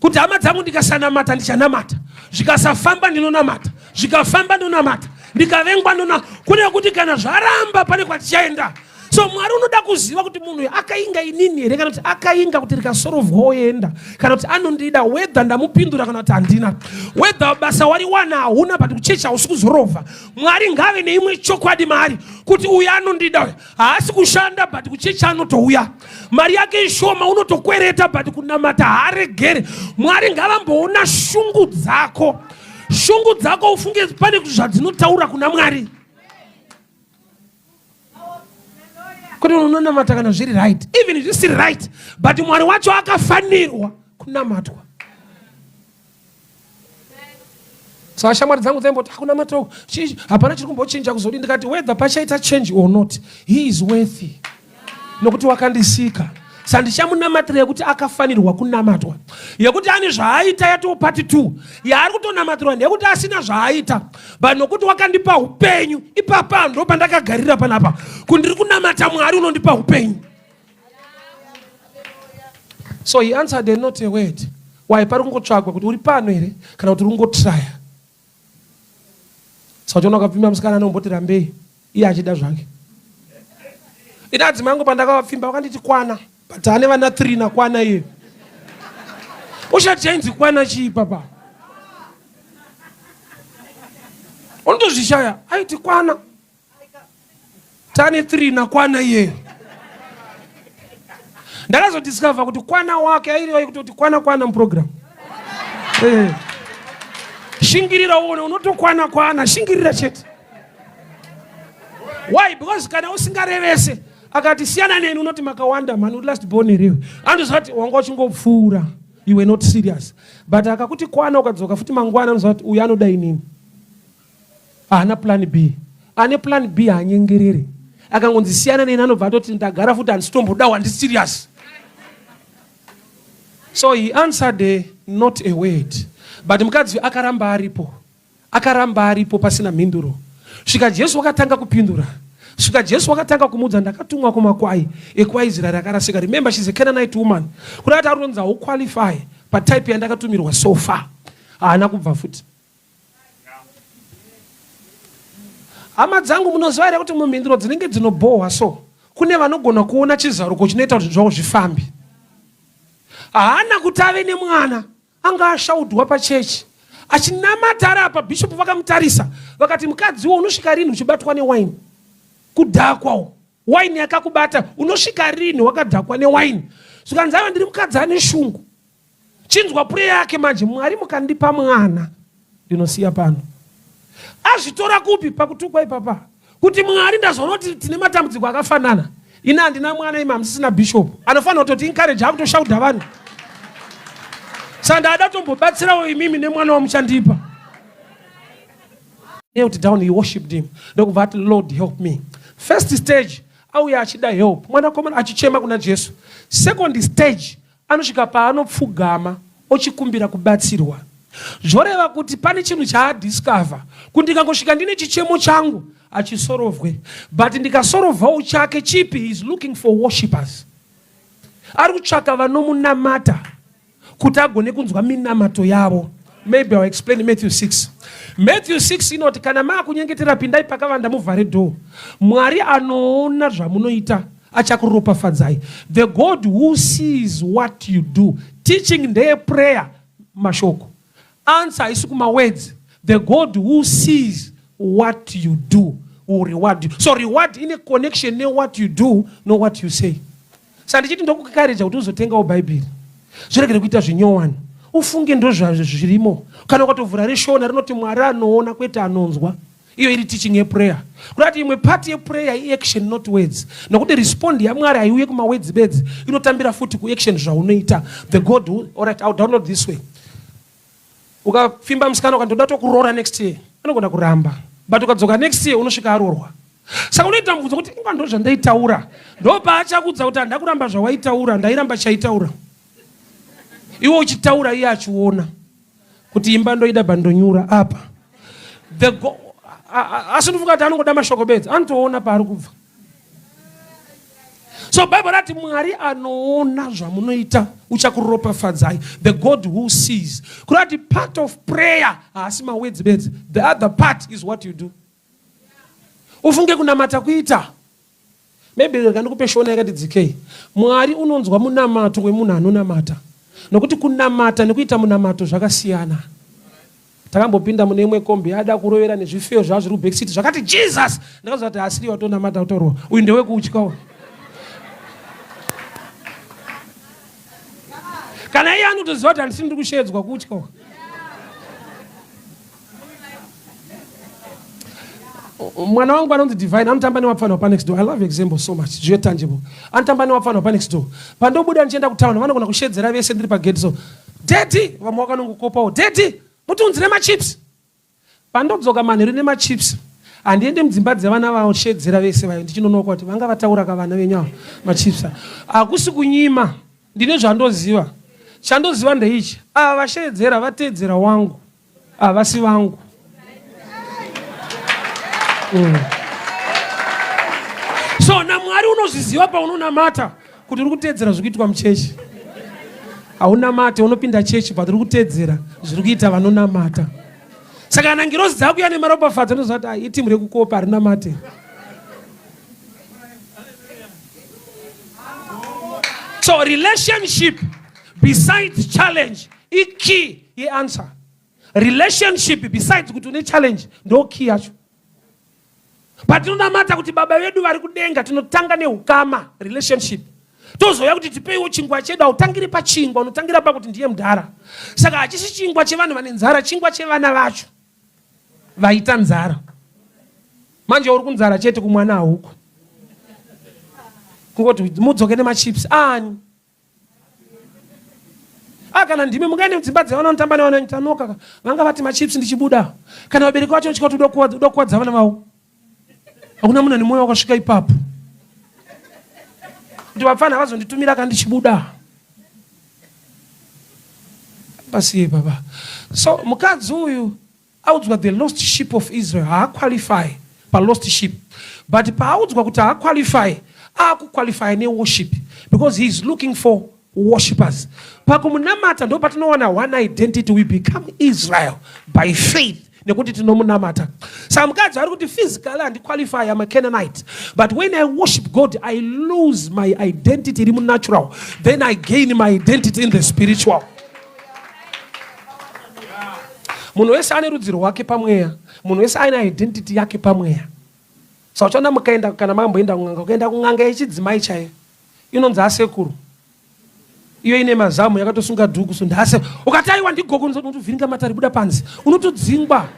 kuti hama dzangu ndikasanamata ndichanamata zvikasafamba ndinonamata zvikafamba ndonamata ndikavengwa ndona kune kuti kana zvaramba pane kwatichaenda So Mwari unoda kuziva kuti munhu uyu akainga inini here, kana kuti akainga kuti rikasorovwa oenda, kana kuti anondida, whether ndamupindura kana kuti handina, whether basa wariwana hauna, but kuchechi hausi kuzorovha. Mwari ngave neimwe chokwadi maari kuti uyu anondida, uyu haasi kushanda but kuchechi anotouya, mari yake ishoma, unotokwereta, but kunamata haaregere. Mwari ngavamboona shungu dzako, shungu dzako ufunge pane zvadzinotaura kuna Mwari, kuti unonamata kana zviri right, even zvisiri right, but Mwari wacho akafanirwa kunamatwa. Saka shamwari dzangu dzaimboti, "Hakunamata uku, hapana chiri kumbochinja, kuzodi?" Ndikati, "Whether pachaita change or not, he is worthy, nokuti wakandisika. Sandichamunamatira yekuti akafanirwa kunamatwa. Yekuti ane zvaaita yatoo part 2. Yaari kutonamatirwa ndeyekuti asina zvaaita, but nokuti wakandipa upenyu, ipapa ndo pandakagarira panapa kundiri kunamata Mwari unondipa upenyu." So he answered not a word. Why? Pari kungotsvagwa kuti uri pano here kana kuti uri kungotraya. Saka uchiona ukapfimba musikana anomboti rambei, iye achida zvake. Ina adzimai angu pandakavapfimba vakanditi kwana, but ane vana 3 nakwana iye. Ushati chainzi kwana chii papa? Unotozvishaya. Aiti kwana, tane 3 nakwana iyeyo. Ndakazodiscover kuti kwana wake airiwa kutoti kwana kwana muprogram. Shingirira uone unotokwana kwana, shingirira chete. Why? Because kana usingarevese, akati siyana neni, unoti makawanda mani, uri last born here? Andozati wanga uchingopfuura, you were not serious. But akakuti kwana, ukadzoka futi mangwana, anoziva kuti uyu anoda inini, haana plan B. Ane plan B haanyengerere. Akangonzi siyana neni, anobva atoti ndagara futi, handisitombodawo, handi serious. So he answered not a word, but mukadzi akaramba aripo, akaramba aripo pasina mhinduro, svika Jesu wakatanga kupindura, svika Jesu wakatanga kumudza, "Ndakatumwa kumakwai ekwaIsraeri akarasika." Remember, she's a Canaanite woman. Kuda kuti aronzi hauqualify patype yandakatumirwa so far. Haana kubva futi. Hama dzangu, munoziva here kuti mumhinduro dzinenge dzinobhohwa, so kune vanogona kuona chizaruko chinoita kuti zvavo zvifambe? Haana kuti ave nemwana, anga ashaudwa pachechi achinamata ari apa. Bhishopu vakamutarisa vakati, "Mukadziwo, unosvika rini uchibatwa newaini? Kudhakwawo, waini yakakubata. Unosvika rini wakadhakwa newaini?" Zvikanzi, "Aiwa, ndiri mukadzi ane shungu." Chinzwa prayer yake manje, "Mwari, mukandipa mwana ndinosiya pano." Azvitora kupi? Pakutukwa ipapa, kuti Mwari, ndazoona kuti tine matambudziko akafanana. Ini handina mwana, imi hamusisina bishop anofanira kutoti encourage, akutoshaudha vanhu. Saka ndada kutombobatsirawo imimi nemwana wamuchandipa. Knelt down, he worshipped him, ndokubva ati, "Lord, help me." First stage, auya achida help, mwanakomana achichema kuna Jesu. Second stage, anosvika paanopfugama ochikumbira kubatsirwa. Zvoreva kuti pane chinhu chaadiscover, kuti ndikangosvika ndine chichemo changu achisorovwe, but ndikasorovhawo chake chipi? He is looking for worshippers. Ari kutsvaka vanomunamata kuti agone kunzwa minamato yavo. Maybe I'll explain Matthew 6. Matthew 6 inoti, kana maakunyengetera, pindai pakavanda, muvhare door. Mwari anoona zvamunoita achakuropafadzai. The God who sees what you do. Teaching ndeyeprayer, mashoko. Answer haisi kumawords. The God who sees what you do will reward you. So reward ine connection newhat you do, no what you say. Saka ndichiti ndokukareja kuti uzotengawo Bhaibheri, zviregere kuita zvinyowani, ufunge ndo zvirimo. Kana ukatovhura reShona rinoti Mwari anoona, kwete anonzwa. Iyo iri teaching yeprayer, kuda kuti imwe part yeprayer iaction, not words, nokuti respond yaMwari haiuye kumawords bedzi, inotambira futi kuaction, zvaunoita. The God who, alright, I'll download this way. Ukapfimba musikana ukandoda tokuroora next year, anogona kuramba, but ukadzoka next year unosvika aroorwa. Saka unoita mubvunzo kuti, "Inga ndo zvandaitaura?" Ndo paachakudza kuti, "Handa kuramba zvawaitaura, ndairamba chaitaura." Iwe uchitaura, iye achiona kuti imba ndoida bandonyura apa. Asi ndofunga kuti anongoda mashoko bedzi, anotoona paari kubva. So Bhaibheri rati Mwari anoona zvamunoita uchakuropafadzai. The God who sees, kureva kuti part of prayer haasi mawords bedzi. The other part is what you do. Ufunge kunamata kuita. Maybe rega ndikupe shona yakati dzikei. Mwari unonzwa munamato wemunhu anonamata. Nokuti kunamata nekuita munamato zvakasiyana. Takambopinda mune imwe kombi yada kurovera nezvifeyo zvava zviri kubackseat zvakati Jesus! Ndakazoa kuti asiri watonamata kutaurwa. Uyu ndewekutya uyu. Kana iye anotoziva kuti handisi ndiri kusheedzwa kutya uyu. Mwana wangu anonzi Divine anotamba newapfanha wapanext door. I love example so much. Zviye tangible. Anotamba newapfanha wapanext door. Pandobuda ndichienda kutown vanogona kushedzera vese ndiri pagate so. Daddy, vamwe vakanongokopawo. Daddy, mutiunzire machips. Pandodzoka manheru nemachips handiende mudzimba dzevana vaoshedzera vese vayo ndichinonoka kuti vanga vataura ka vana venyu ava machips. Hakusi kunyima. Ndine zvandoziva. Chandoziva ndeichi. Ava vasheedzera vateedzera wangu. Havasi vangu. So naMwari unozviziva paunonamata kuti uri kuteedzera zviri kuitwa muchechi. Haunamate, unopinda chechi but uri kuteedzera zviri kuita vanonamata. Saka kana ngirozi dzakuya nemaropafadzo unoziva kuti ah, itimu rekukopa harinamate. So relationship besides challenge ikey yeanswer. Relationship besides kuti une challenge ndo key yacho. Patinonamata kuti baba vedu vari kudenga tinotanga neukama relationship. Tozouya kuti tipeiwo chingwa chedu, hautangiri pachingwa, unotangira pakuti ndiye mudhara. Saka hachisi chingwa chevanhu vane nzara, chingwa chevana vacho vaita nzara. Manje uri kunzara chete kumwana hauko. Kungoti mudzoke nemachips ani? Ah, kana ndimi mungaende mudzimba dzevana vanotamba nevana venyu tanoka vanga vati machips ndichibuda. Kana vabereki vacho vachika kuti uda kukuwadza vana vavo. Hakuna munhu ane mwoyo wakasvika ipapo. Kuti vapfana vazonditumira kana ndichibuda. Pasiye baba. So mukadzi uyu audzwa the lost sheep of Israel haaqualify palost sheep but paaudzwa kuti haaqualify aakuqualify neworship because he is looking for worshippers. Pakumunamata ndo patinowana one identity, we become Israel by faith nekuti tinomunamata. Saka mukadzi ari kuti physically handiqualify, I'm a Canaanite, but when I worship God I lose my identity iri munatural, then I gain my identity in the spiritual. Munhu wese ane rudzi rwake pamweya, munhu wese aine identity yake pamweya. Saka uchaona mukaenda kana makamboenda kun'anga, ukaenda kun'anga yechidzimai chaiyo inonzi asekuru, iyo ine mazamu yakatosunga dhuku, so ndase ukati aiwa ndigogo, unotovhiringa matare buda panze, unotodzingwa.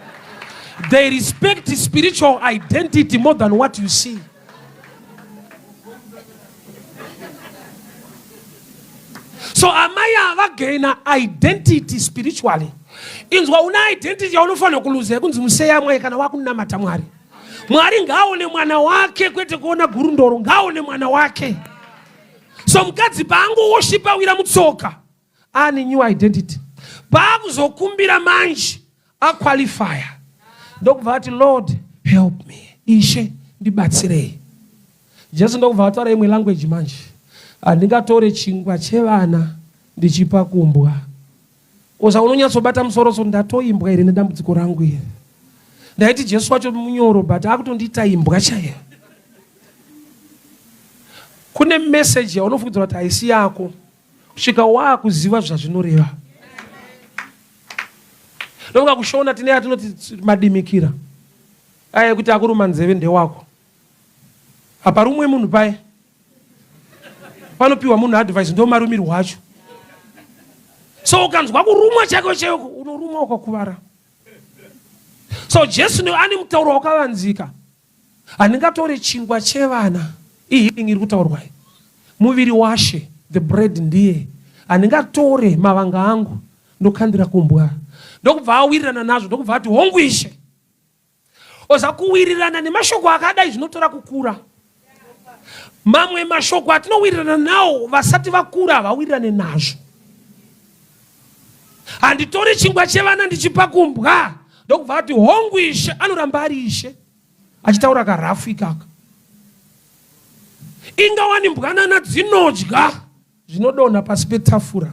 They respect spiritual identity more than what you see. So amai ava vagaina identity spiritually. Inzwa, una identity yaunofanira kuluza yekunzi museya mwai kana wakunamata Mwari. Mwari ngaaone mwana wake kwete kuona gurundoro, ngaaone mwana wake. So mukadzi paangowoshipa awira mutsoka ane new identity. Paakuzokumbira manje aqualifya ndokubva ati Lord help me, Ishe ndibatsirei. Jesu ndokubva ataura imwe language manje, handingatore chingwa chevana ndichipa kumbwa. Oza unonyatsobata musoro so ndatoimbwa here nedambudziko rangu iri. Ndaiti Jesu wacho munyoro but akutondiita imbwa chaiyo. Kune message yaunofungidzira kuti haisi yako kusvika waakuziva zvazvinoreva. Ndofunga kushona tine yatinoti madimikira aya ekuti akuruma nzeve ndewako. Haparumwe munhu paye. Panopiwa munhu advice ndo marumirwo acho. So ukanzwa kurumwa chako chaiko unorumwa ukakuvara. So Jesu ane mutauro wakavanzika. Handingatore chingwa chevana. Ihealing iri kutaurwa iyi. Muviri waShe, the bread ndiye. Handingatore mavanga angu ndokandira kumbwa. Ndokubva awirirana nazvo ndokubva ati hongu Ishe. Oza kuwirirana nemashoko akadai zvinotora kukura. Mamwe mashoko atinowirirana nawo vasati vakura havawirirane nazvo. Handitori chingwa chevana ndichipa kumbwa. Ndokubva ati hongu Ishe, anoramba ari Ishe achitaura karafu ikaka. Ingawani mbwanana dzinodya zvinodonha pasi petafura.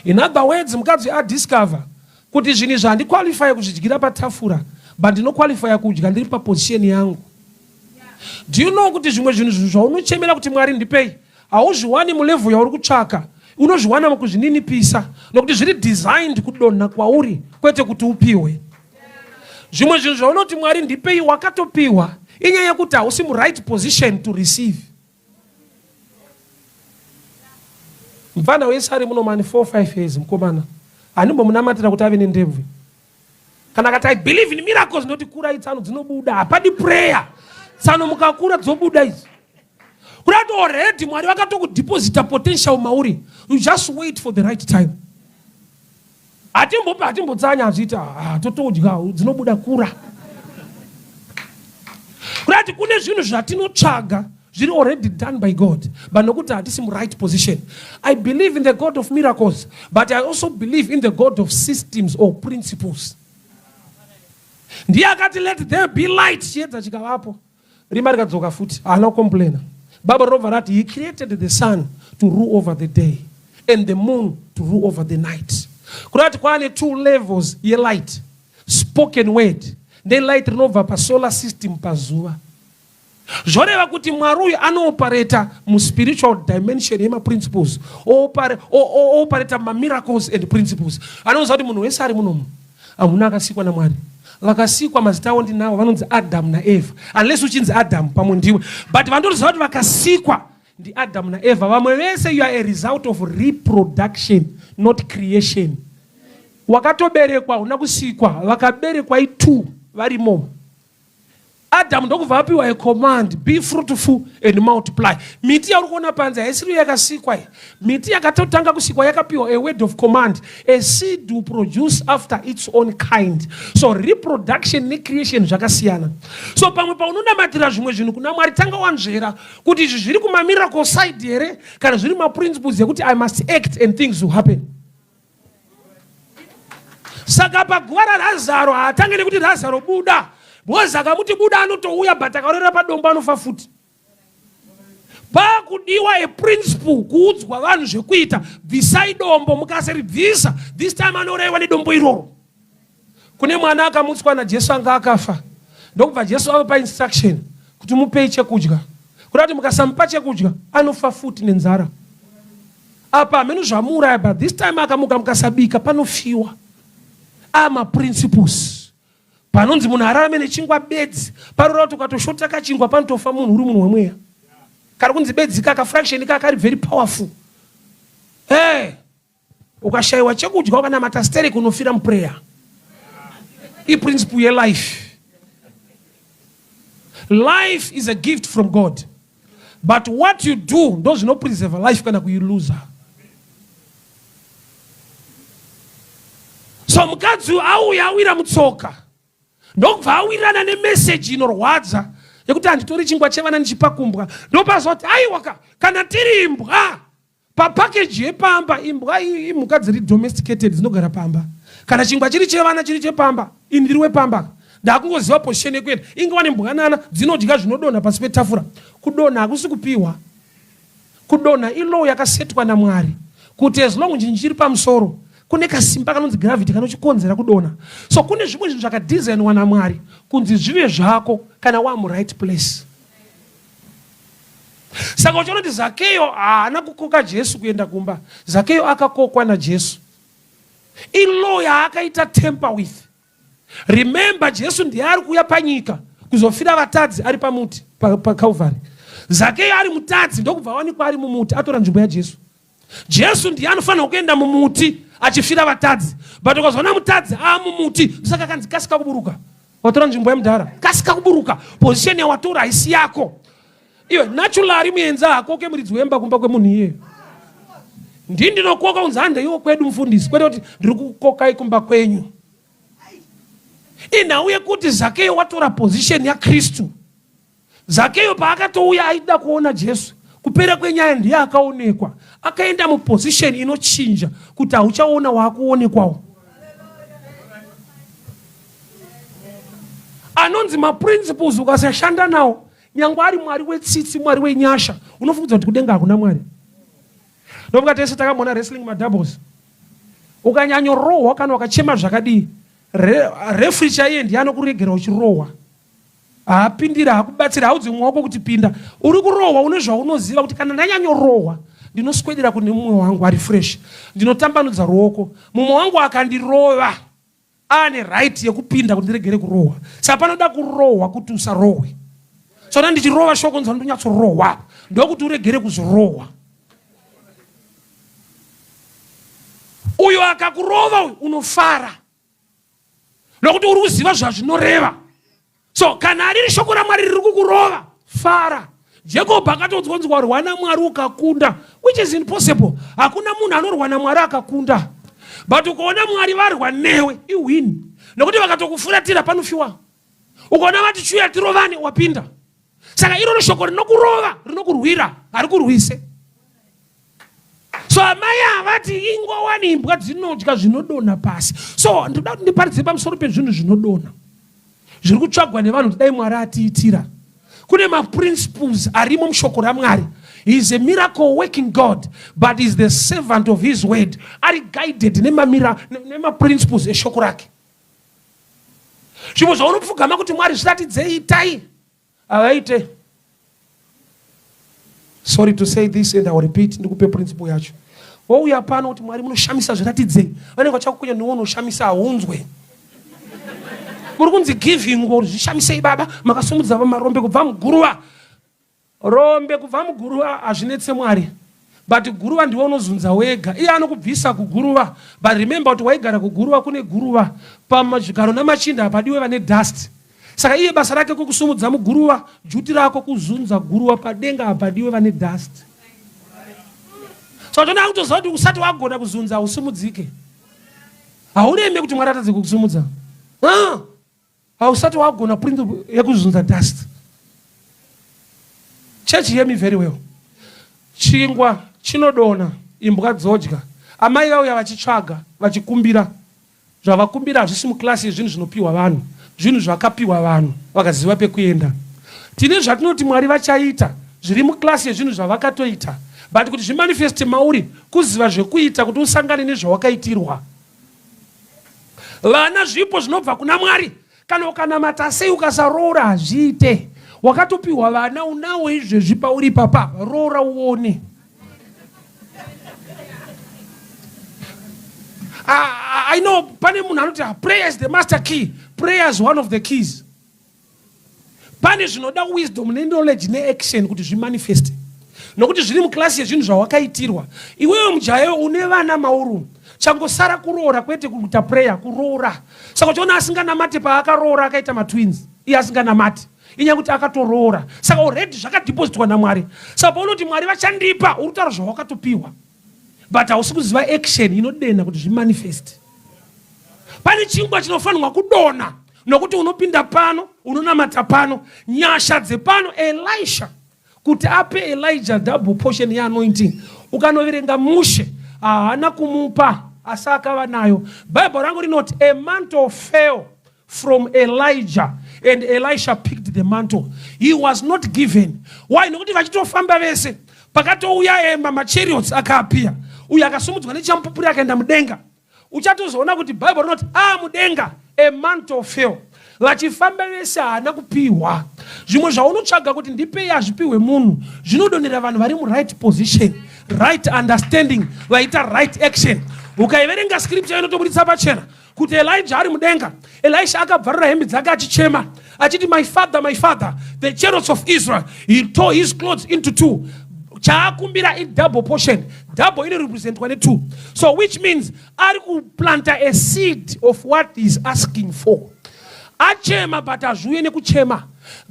In other words, mukadzi adiscover kuti zvinhu izvi handiqualify kuzvidyira patafura but ndinoqualifya kudya ndiri paposition yangu. Do you know kuti zvimwe zvinhu zvaunochemera kuti Mwari ndipei hauzviwani mulevel yauri kutsvaka, unozviwana mukuzvininipisa nokuti zviri designed kudonha kwauri kwete kuti upiwe. Zvimwe zvinhu zvaunoti Mwari ndipei wakatopiwa, inyaya yekuti hausi muright position to receive. Mfana wese ari muno mani 4 5 years mukomana handimbomunamatira kuti ave nendebvu. Kana akati I believe in miracles ndoti kurai tsano dzinobuda, hapadi prayer. Tsano mukakura dzobuda idzi. Kuda kuti already Mwari vakatokudeposita potential mauri. You just wait for the right time. Hatimbopi hatimbotsanya hazviita ah, totodya dzinobuda kura. Kuda kuti kune zvinhu zvatinotsvaga zviri already done by God but nokuti hatisi muright position. I believe in the God of miracles but I also believe in the God of systems or principles. Ndiye akati let there be light, chiedza chikavapo. Rima rikadzoka futi, haana kucomplaina. Bible rinobva rati he created the sun to rule over the day and the moon to rule over the night. Kureva kuti kwaane two levels yelight, spoken word nelight rinobva pasolar system pazuva. Zvoreva kuti Mwari uyu anoopareta muspiritual dimension yemaprinciples, oopareta mumamiracles and principles. Anoziva kuti munhu wese ari munomu hamuna akasikwa naMwari. Vakasikwa mazita avo ndinawo vanonzi Adam naEva, unless uchinzi Adam pamwe ndiwe, but vandoziva kuti vakasikwa ndiAdam naEva. Vamwe vese you are a result of reproduction not creation. Wakatoberekwa huna kusikwa, vakaberekwa i2 varimo. Adamu ndokubva apiwa a command, be fruitful and multiply. Miti yauri kuona panze haisiriyo yakasikwa iyi. Miti yakatotanga kusikwa yakapiwa a word of command, a seed will produce after its own kind. So reproduction necreation zvakasiyana. So pamwe paunonamatira zvimwe zvinhu kuna Mwari, tanga wanzvera kuti izvi zviri kumamiracle side here kana zviri maprinciples ekuti I must act and things will happen. Saka paguva raRazaro haatange nekuti Razaro buda, because akamuti buda anotouya, but akarorera padombo anofa futi. Pakudiwa a principle kuudzwa vanhu zvekuita, bvisai dombo, mukasaribvisa this time anourayiwa nedombo iroro. Kune mwana akamutswa naJesu anga akafa, ndokubva Jesu avapa instruction kuti mupei chekudya, kuda kuti mukasamupa chekudya anofa futi nenzara. Apa hameno zvamuuraya, but this time akamuka mukasabika panofiwa. Amaprinciples panonzi munhu ararame nechingwa bedzi, parora kuti ukatoshota kachingwa panotofa munhu, uri munhu wemweya. Kari kunzi bedzi kaka fraction kaka kari very powerful. Hey, ukashayiwa chekudya ukanamata sterek unofira muprayer. Iprinciple yelife. Life is a gift from God, but what you do ndo zvinopreserve life kana kuiluza. So mukadzi uyu auya awira mutsoka, ndokubva awirirana nemeseji inorwadza yekuti handitori chingwa chevana ndichipa kumbwa. Ndopazoti aiwaka, kana tiri imbwa papakeji yepamba, imbwa imhuka dziri domesticated dzinogara pamba. Kana chingwa chiri chevana chiri chepamba, ini ndiri wepamba, ndakungoziva position yekuenda. Ingava nembwanana dzinodya zvinodonha pasi petafura. Kudonha hakusi kupiwa. Kudonha ilaw yakasetwa naMwari kuti as long chinhu chiri pamusoro kune kasimba kanonzi gravity kanochikonzera kudonha. So kune zvimwe zvinhu zvakadesignwa naMwari kunzi zvive zvako kana wa muright place. Saka uchiona kuti Zakeyo haana kukoka Jesu kuenda kumba. Zakeyo akakokwa naJesu. Ilaw yaakaita tamper with. Remember, Jesu ndiye ari kuuya panyika kuzofira vatadzi ari pamuti paCalvary. Zakeyo ari mutadzi ndokubva awanikwa ari mumuti atora nzvimbo yaJesu. Jesu ndiye anofanira kuenda mumuti achifira vatadzi, but ukazoona mutadzi aamumuti, saka akanzi kasika kuburuka, watora nzvimbo yemudhara, kasika kuburuka, position yawatora haisi yako. Iwe naturally muenzi hakoke muridzi wemba kumba kwemunhu iyeyo. Ndini ndinokoka kunzi handeiwo kwedu mufundisi, kwete kuti ndiri kukokai kumba kwenyu. Inhau yekuti Zakeyo watora position yaKristu. Zakeyo paakatouya aida kuona Jesu, kupera kwenyaya ndiye akaonekwa. Akaenda muposition inochinja kuti hauchaona waakuonekwawo. Anonzi maprinciples ukasashanda nawo, nyangwe ari Mwari wetsitsi, Mwari wenyasha, unofungidza kuti kudenga hakuna Mwari. Ndofunga tese takamboona wrestling madoubles. Ukanyanyorohwa kana ukachema zvakadii, referee chaiye ndiye anokuregera uchirohwa. Haapindira, hakubatsira, haudzi mumwe wako kuti pinda. Uri kurohwa une zvaunoziva kuti kana ndanyanyorohwa ndinoswedera kune mumwe wangu ari fresh, ndinotambanudza ruoko. Mumwe wangu akandirova aane right yekupinda kuti ndiregere kurohwa. Saka panoda kurohwa kuti usarohwe. So na ndichirova shoko nzwa ndonyatsorohwa ndokuti uregere kuzorohwa. Uyo akakurova uyu unofara nokuti uri kuziva zvazvinoreva. So kana riri shoko raMwari riri kukurova, fara. Jacob akatoudzwa kunzi warwa naMwari ukakunda, which is impossible. Hakuna munhu anorwa naMwari akakunda, but ukaona Mwari varwa newe iwin, nokuti vakatokufuratira panofiwa. Ukaona vati chiuya tirovane, wapinda. Saka iroro shoko rinokurova rinokurwira, harikurwise. So amai havati ingowani imbwa dzinodya zvinodonha pasi. So ndinoda kuti ndiparidze pamusoro pezvinhu zvinodonha zviri kutsvagwa nevanhu kuti dai Mwari atiitira. Kune maprinciples arimo mushoko raMwari. He is a miracle working God, but is the servant of his word. Ari guided nemaprinciples eshoko rake. Zvimwe zvaunopfugama kuti Mwari zviratidzei, itai, havaite. Sorry to say this and I will repeat, ndikupe principle yacho. Wouya pano kuti Mwari munoshamisa, zviratidzei, vanenge vachakukonya newe unoshamisa, haunzwe. Muri kunzi giving or zvishamisei baba, makasumudza marombe kubva muguruva. Rombe kubva muguruva hazvinetse Mwari, but guruva ndiwe unozunza wega. Iye anokubvisa kuguruva, but remember kuti waigara kuguruva kune guruva. Pamazvigaro namachinda hapadiwe vane dust. Saka iye basa rake kukusumudza muguruva, duty rako kuzunza guruva. Padenga hapadiwe vane dust. So tona kutoziva kuti usati wagona kuzunza hausumudzike. Haureme kuti Mwari atadze kukusumudza. Hausati wagona principle yekuzunza dust. Church, hear me very well. Chingwa chinodonha, imbwa dzodya. Amai vauya vachitsvaga, vachikumbira. Zvavakumbira hazvisi muklasi yezvinhu zvinopiwa vanhu. Zvinhu zvakapiwa vanhu vakaziva pekuenda. Tine zvatinoti Mwari vachaita zviri muklasi yezvinhu zvavakatoita, but kuti zvimanifeste mauri kuziva zvekuita kuti usangane nezvawakaitirwa. Vana zvipo zvinobva kuna Mwari. Kana ukanamata sei ukasaroora hazviite. Wakatopiwa vana unawo izvezvi pauri papa, roora uone. I know pane munhu anoti prayer is the master key. Prayer is one of the keys. Pane zvinoda wisdom neknowledge neaction kuti zvimanifeste, nokuti zviri muklasi yezvinhu zvawakaitirwa iwewe. Mujayo une vana mauru, changosara kuroora, kwete kuita prayer, kuroora. Saka uchiona asinganamati, paakaroora akaita matwins iye asinganamati, inyaya kuti akatoroora. Saka already zvakadhipositwa naMwari. Saka paunoti Mwari vachandipa, uri kutaura zvawakatopiwa, but hausi kuziva action inodena kuti zvimanifest. Pane chingwa chinofanirwa kudonha, nokuti unopinda pano, unonamata pano, nyasha dzepano. Elisha kuti ape Elijah double portion yeanointing, ukanoverenga mushe, haana kumupa asi akava nayo. Bhaibheri rangu rinoti a mantle fell from Elijah and Elisha picked the mantle. He was not given. Why? Nokuti vachitofamba vese, pakatouya emba machariots akaapia, uyo akasumudzwa nechamupupuri akaenda mudenga. Uchatozoona kuti Bhaibheri rinoti a mudenga a mantle fell. Vachifamba vese haana kupiwa. Zvimwe zvaunotsvaga kuti ndipei hazvipiwe munhu, zvinodonera vanhu vari muright position, right understanding, vaita right action. Ukaiverenga scripture inotobuditsa pachena kuti Elijah ari mudenga, Elisha akabvarura hembe dzake achichema achiti, "My father, my father, the chariots of Israel." He tore his clothes into two. Chaakumbira idouble portion. Double inorepresentwa ne2, so which means ari kuplanta a seed of what he is asking for. Achema, but hazviuye nekuchema.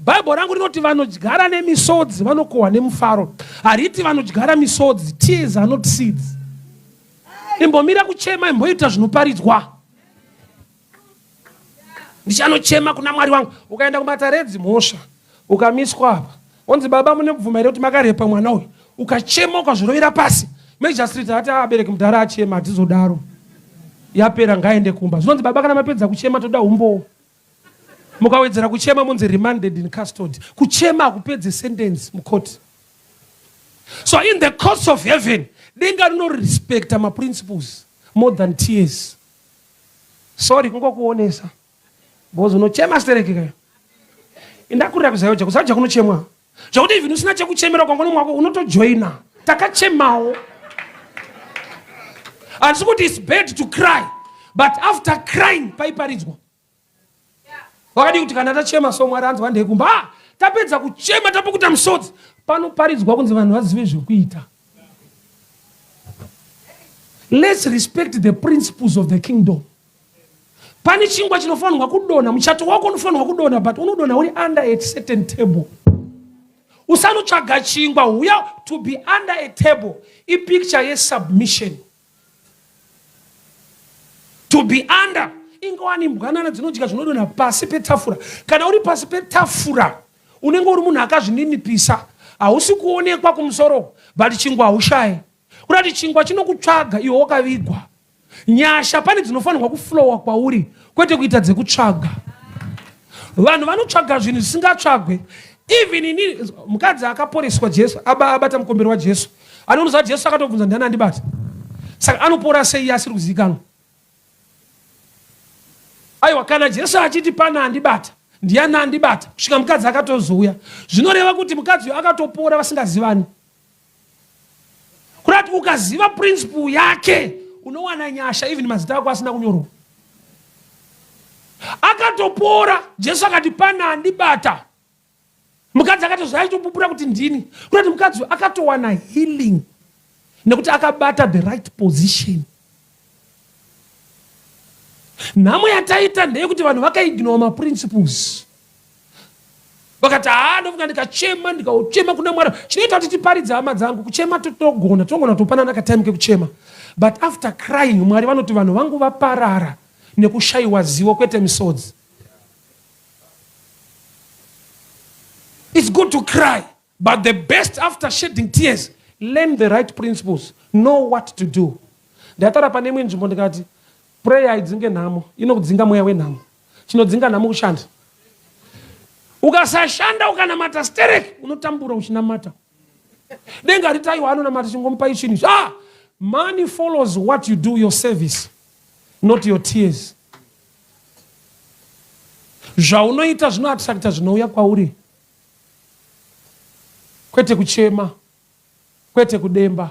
Bhaibheri rangu rinoti vanodyara nemisodzi vanokohwa nemufaro. Hariti vanodyara misodzi. Tears are not seeds. Imbomira kuchema, imboita zvinoparidzwa. Ndichanochema kuna Mwari wangu. Ukaenda kumataredzi mhosva, ukamiswa apa, onzi, "Baba, mune bvuma here kuti makarepa mwana uyu?" Ukachema, ukazvirovera pasi, magistrate ati, "Abereki, mudhara achema, hatizodaro, yapera, ngaende kumba." Zvinonzi, "Baba, kana mapedza kuchema, toda umbowo." Mukawedzera kuchema, munzi remanded in custody. Kuchema hakupedze sentence mukoti. So in the courts of heaven, denga rinorespecta maprinciples more than tears. Sorry kungokuonesa because unochema stereki kayo. Ndakurira kuZayoja, kuZayoja kunochemwa zvekuti even usina chekuchemera ukangona mwako unotojoina. Takachemawo. Handisi kuti it's bad to cry, but after crying paiparidzwa. Wakadii kuti kana tachema so Mwari anzwa ndekumba. Ah, tapedza kuchema tapukuta misodzi. Panoparidzwa kunzi vanhu vazive zvekuita. Let's respect the principles of the kingdom. Pane chingwa chinofanirwa kudonha, muchato wako unofanirwa kudonha, but unodonha uri under a certain table. Usanotsvaga chingwa, huya to be under a table. Ipicture yesubmission. To be under. Ingowani mbwanana dzinodya zvinodonha pasi petafura. Kana uri pasi petafura, unenge uri munhu akazvininipisa. Hausi kuonekwa kumusoro, but chingwa haushaye. Kurati chingwa chinokutsvaga iwe wakavigwa. Nyasha pane dzinofanirwa kuflowa kwauri, kwete kuita dzekutsvaga. Vanhu vanotsvaga zvinhu zvisingatsvagwe. Even ini, mukadzi akaporeswa Jesu, abata mukombero waJesu. Anonoziva Jesu akatobvunza ndiani andibata. Saka anopora sei iye asiri kuzivikanwa? Aiwa, kana Jesu achiti pana andibata, ndiani andibata? Kusvika mukadzi akatozouya. Zvinoreva kuti mukadzi uyu akatopora vasingazivani. Kurati ukaziva principle yake unowana nyasha even mazita ako asina kunyorwa. Akatopora, Jesu akati pana andibata. Mukadzi akatozouya achitopupura kuti ndini. Kurati mukadzi uyu akatowana healing nekuti akabata the right position. Nhamo yataita ndeyekuti vanhu vakaignore maprinciples. Vakati haa ndofunga ndikachema ndikauchema kuna Mwari. Chinoita kuti tiparidze hama dzangu kuchema totogona togona kutopanana katime kekuchema. But after crying Mwari vanoti vanhu vangu vaparara nekushaiwa zivo kwete misodzi. It's good to cry, but the best after shedding tears, learn the right principles, know what to do. Ndataura pane imwe nzvimbo ndikati prayer haidzinge nhamo, inokudzinga mweya wenhamo. Chinodzinga nhamo kushanda. Ukasashanda ukanamata sterek unotambura uchinamata. Denga ritaiwa anonamata chingomupai chinhu. Money follows what you do, your service, not your tears. Zvaunoita zvinoattracta zvinouya kwauri, kwete kuchema, kwete kudemba.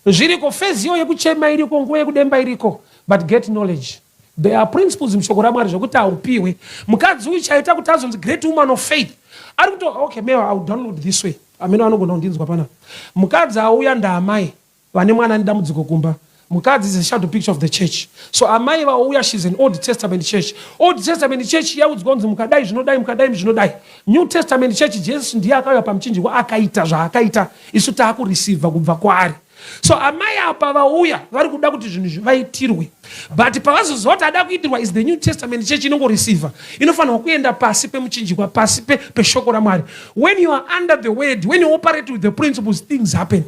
Zviriko, phase iyo yekuchema iriko, nguva yekudemba iriko, but get knowledge. There are principles mushoko raMwari zvekuti haupiwe. Mukadzi uyu chaita kuti azonzi great woman of faith ari kuto okay, maybe I will download this way. Amene anogona kundinzwa panapa. Mukadzi auya ndaamai vane mwana ane dambudziko kumba. Mukadzi is a shadow picture of the church. So amai vauya, she's an Old Testament church. Old Testament church yaudzwa kunzi mukadai zvinodai, mukadai zvinodai. New Testament church, Jesu ndiye akauya pamuchinjikwa akaita zvaakaita, isu taakureceiva kubva kwaari. So amai apa vauya vari kuda kuti zvinhu zvivaitirwe, but pavazoziva kuti ada kuitirwa is the New Testament church inongoreceiva, inofanirwa kuenda pasi pemuchinjikwa, pasi peshoko raMwari. When you are under the word, when you operate with the principles, things happen.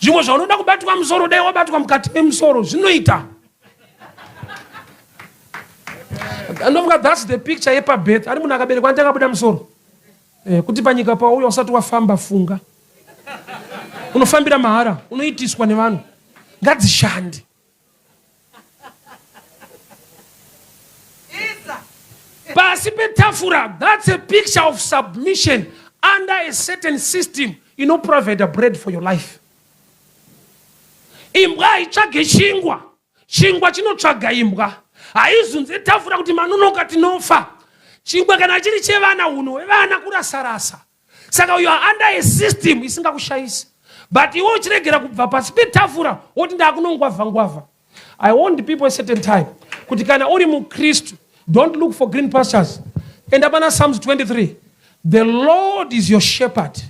Zvimwe zvaunoda kubatwa musoro, dai wabatwa mukati memusoro zvinoita. Ndofunga that's the picture yepabirth. Ari munhu akaberekwa anti akabuda musoro. Kuti panyika pauya usati wafamba funga. Unofambira mahara, unoitiswa nevanhu. Ngadzishande. Pasi petafura, that's a picture of submission under a certain system inoprovide bread for your life. Imbwa haitsvage chingwa, chingwa chinotsvaga imbwa. Haizunze tafura kuti manonoka tinofa. Chingwa kana chiri chevana, hunhu hwevana kurasarasa. Saka you are under a system isingakushaisi, but iwe uchiregera kubva pasi petafura woti ndakunongwavha ngwavha. I warned people a certain time kuti kana uri muKristu, don't look for green pastures. Enda pana Psalms 23. The Lord is your shepherd.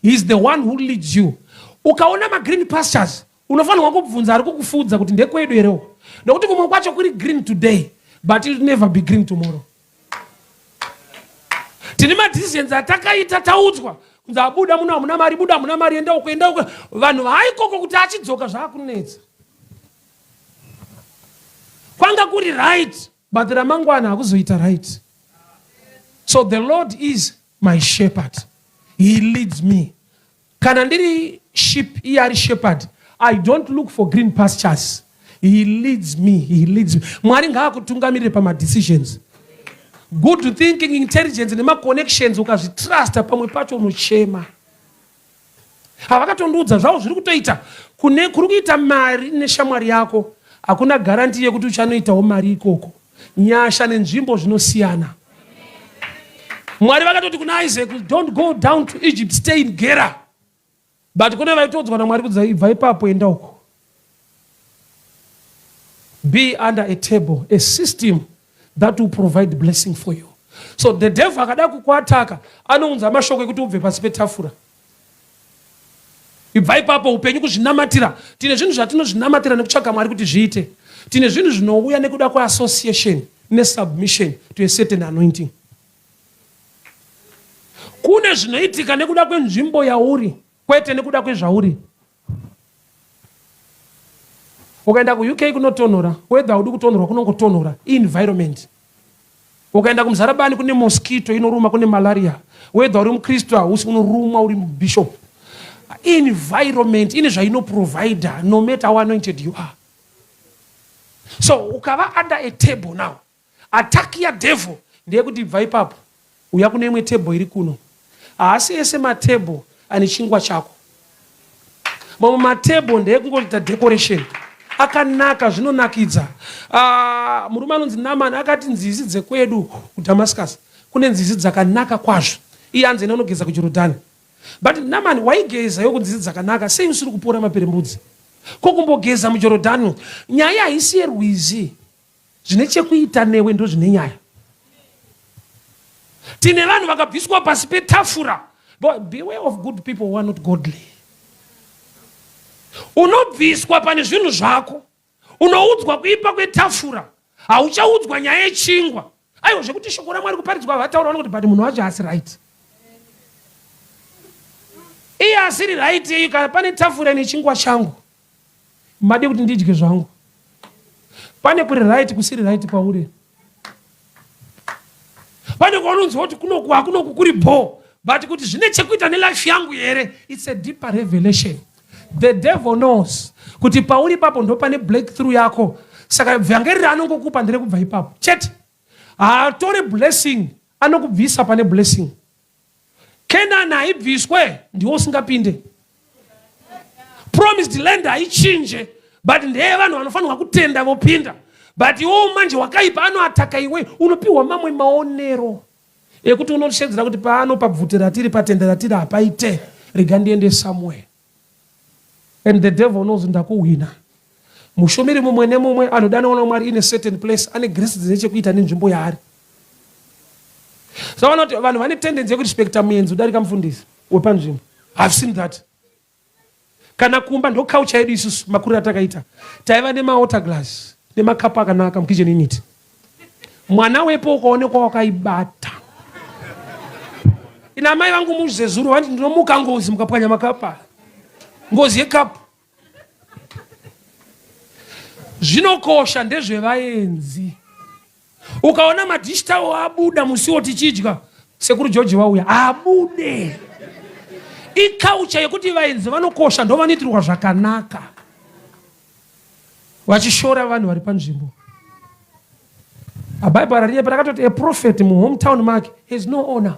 He is the one who leads you. Ukaona magreen pastures, unofanirwa kubvunza ari kukufudza kuti ndekwedu herewo. Nekuti kumwe kwacho kuri green today, but it will never be green tomorrow. Tine madecisions atakaita taudzwa kunzi abuda muno hamuna mari, buda hamuna mari, enda uko, enda uko. Vanhu vaikoko kuti achidzoka zvaakunetsa. Kwanga kuri right, but ramangwana hakuzoita right. So the Lord is my shepherd. He leads me. Kana ndiri sheep, iye ari shepherd. I don't look for green pastures. He leads me. He leads me. Mwari ngaakutungamirire pamadecisions. Good thinking, intelligence nemaconnections ukazvitrusta pamwe pacho unochema. Havakatondiudza zvavo zviri kutoita kune kuri kuita mari neshamwari yako hakuna garanti yekuti uchanoitawo mari ikoko. Nyasha nenzvimbo zvinosiyana. Mwari vakatoti kuna Isaac, don't go down to Egypt, stay in Gera. But kune vaitoudzwa naMwari kuti ibva ipapo enda uko. Be under a table, a system that will provide blessing for you. So the devil akada kukuataka anounza mashoko ekuti ubve pasi petafura. Ibva ipapo upenyu kuzvinamatira. Tine zvinhu zvatinozvinamatira nekutsvaga Mwari kuti zviite. Tine zvinhu zvinouya nekuda kweassociation nesubmission to a certain anointing. Kune zvinoitika nekuda kwenzvimbo yauri kwete nekuda kwezvauri. Ukaenda kuUK kunotonhora, whether haudi kutonhorwa kunongotonhora, environment. Ukaenda kuMuzarabani kune mosquito inoruma, kune malaria. Whether uri muKristu hausi unorumwa uri bishop. Environment ine zvainoprovider no matter how anointed you are. So ukava under a table now, Attack ya devil ndeyekuti ibva ipapo uya kune imwe table iri kuno. Haasi ese matable ane chingwa chako. Mamwe matable ndeyekungoita decoration. Akanaka zvinonakidza. Ah, murume anonzi Naaman akati nzizi dzekwedu kuDamascus kune nzizi dzakanaka kwazvo. Iye anzi enda unogeza kuJorodhani. But Naaman waigeza iwe kunzizi dzakanaka sei usiri kupora maperembudzi? Ko kumbogeza muJorodhani? Nyaya haisi yerwizi. Zvine chekuita newe ndozvine nyaya. Tine vanhu vakabviswa pasi petafura. But beware of good people who are not godly. Unobviswa pane zvinhu zvako, unoudzwa kuipa kwetafura, hauchaudzwa nyaya yechingwa. Aiwa zvekuti shoko raMwari kuparidzwa vataura vanoti but munhu wacho haasi right. Iye asiri right iyi kana pane tafura nechingwa changu madi kuti ndidye zvangu pane kuri right kusiri right kwauri pane kwaunonzwa kuti kunoku hakunoku kuri bho but kuti zvine chekuita nelife yangu here it's a deeper revelation the devil knows kuti pauri ipapo ndopane breakthrough yako saka vhangeri raanongokupa nderekubva ipapo chete haatore blessing anokubvisa pane blessing Canaan haibviswe ndiwe usingapinde. Promised land haichinje but ndeye vanhu vanofanirwa kutenda vopinda. But iwowo manje wakaipa anoataka iwe unopiwa mamwe maonero ekuti unoshedzera kuti paano pabvute ratiri patende ratiri hapaite rega ndiende somewhere. And the devil knows ndakuhwina. Mushumiri mumwe nemumwe anodanwa naMwari in a certain place ane grace dzine chekuita nenzvimbo yaari. So vanoti vanhu vane tendency yekurespecta muenzi kudarika mufundisi wepanzvimbo. I've seen that. Kana kumba ndo culture yedu isusu makuriro atakaita. Taiva nemawater glass nemakapu akanaka mukitchen unit. Mwana wepo ukaonekwa wakaibata. Ina amai vangu muzezuru vanti ndinomuka ngozi mukapwanya makapa. Ngozi yekapu. Zvinokosha ndezvevaenzi. Ukaona madish towel abuda musiwo tichidya, sekuru George vauya, abude. Iculture yekuti vaenzi vanokosha ndovanoitirwa zvakanaka. Vachishora vanhu vari panzvimbo. Bible rarinyepa rakatoti a prophet muhometown make has no honor.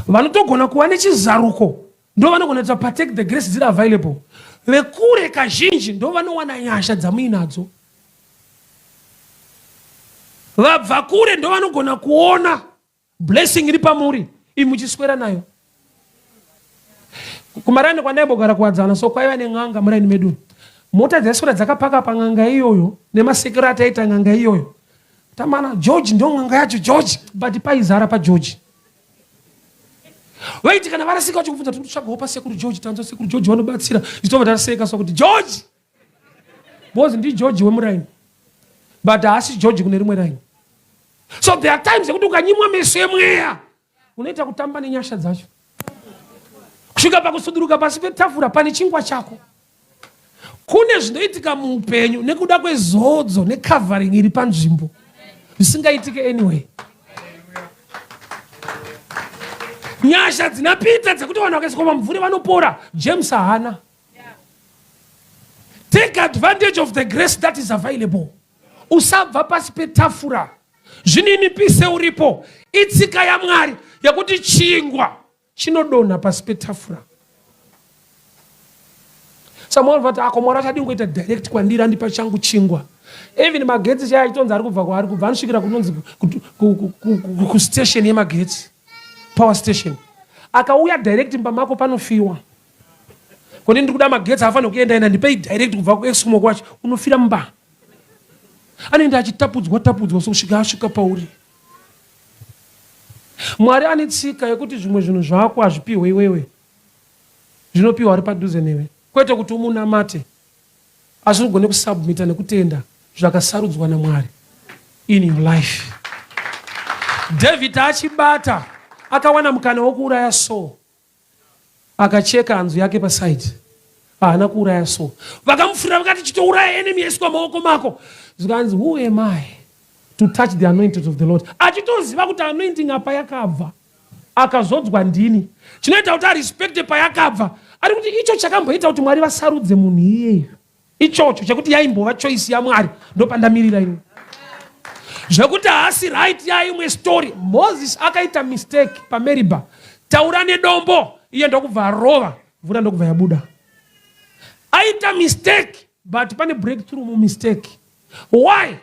Vanotogona kuva nechizaruko ndo vanogona kuita partake the grace dziri available. Vekure kazhinji ndo vanowana nyasha dzamuinadzo. Vabva kure ndo vanogona kuona blessing iri pamuri imi muchiswera nayo. Kumaraini kwandaimbogara kuwadzana so kwaiva nen'anga muraini medu. Mota dzaiswera dzakapaka pan'anga iyoyo nemasekero ataita n'anga iyoyo. Tamana George ndo n'anga yacho George but paizara paGeorge. Vaiti kana varasika vachikubvunza tinotsvagawo pasekuru George tanzwa sekuru George vanobatsira. Isu taseka so kuti George because ndi George wemuraini but haasi George kune rimwe raini. So there are times yekuti ukanyimwa meso emweya unoita kutamba nenyasha dzacho kusvika pakusuduruka pasi petafura pane chingwa chako. Kune zvinoitika muupenyu nekuda kwezodzo necovering iri panzvimbo zvisingaitike anyway. Nyasha dzina Peter dzekuti vanhu vakaiswa pamumvuri vanopora, James haana. Take advantage of the grace that is available. Usabva pasi petafura. Zvininipise uripo. Itsika yaMwari yekuti chingwa chinodonha pasi petafura. Samuel vati ako Mwari achadi kungoita direct kwandiri andipa changu chingwa. Even magetsi chaya achitonzi ari kubva kwaari kubva anosvikira kunonzi kustation yemagetsi power station. Akauya direct mumba mako panofiwa. Koni ndiri kuda magetsi afanira kuenda enda ndipei direct kubva kuExmo kwacho unofira mumba. Anoenda achitapudzwa tapudzwa sokusvika asvika pauri. Mwari ane tsika yekuti zvimwe zvinhu zvako hazvipihwe iwewe, zvinopiwa ari padhuze newe, kwete kuti umunamate, asi ugone kusubmita nekutenda zvakasarudzwa naMwari in your life. David achibata akawana mukana wokuuraya Saul. Akacheka hanzu yake paside. Haana kuuraya so. Vakamufurira vakati chitouraya enemy yaiswa maoko mako. Zvikanzi who am I to touch the anointed of the Lord? Achitoziva kuti anointing apa yakabva. Akazodzwa ndini. Chinoita kuti arespecte payakabva. Ari kuti icho chakamboita kuti Mwari vasarudze munhu iyeyu. Ichocho chekuti yaimbova choice yaMwari ndopandamirira ini. Zvekuti haasi right yaimwe story. Moses akaita mistake paMeriba. Taura nedombo iye ndokubva arova mvura ndokubva yabuda. Aita mistake but pane breakthrough mumistake. Why?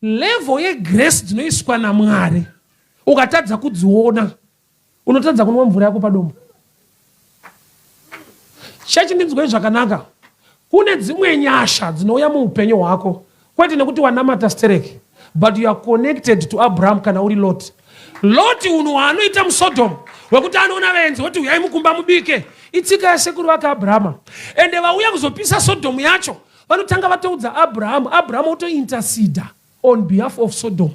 Level yegrace dzinoiswa naMwari ukatadza kudziona Unotadza kunwa mvura yako padombo. Chechi ndinzwei zvakanaka. Kune dzimwe nyasha dzinouya muupenyu hwako kwete nekuti wanamata stereki but you are connected to Abraham kana uri Lot. Lot unhu hwaanoita muSodom hwekuti anoona vaenzi voti huyai mukumba mubike itsika yasekuru vake Abrahama. Ende vauya kuzopisa Sodom yacho vanotanga vatoudza Abraham, Abraham otointerceda on behalf of Sodom.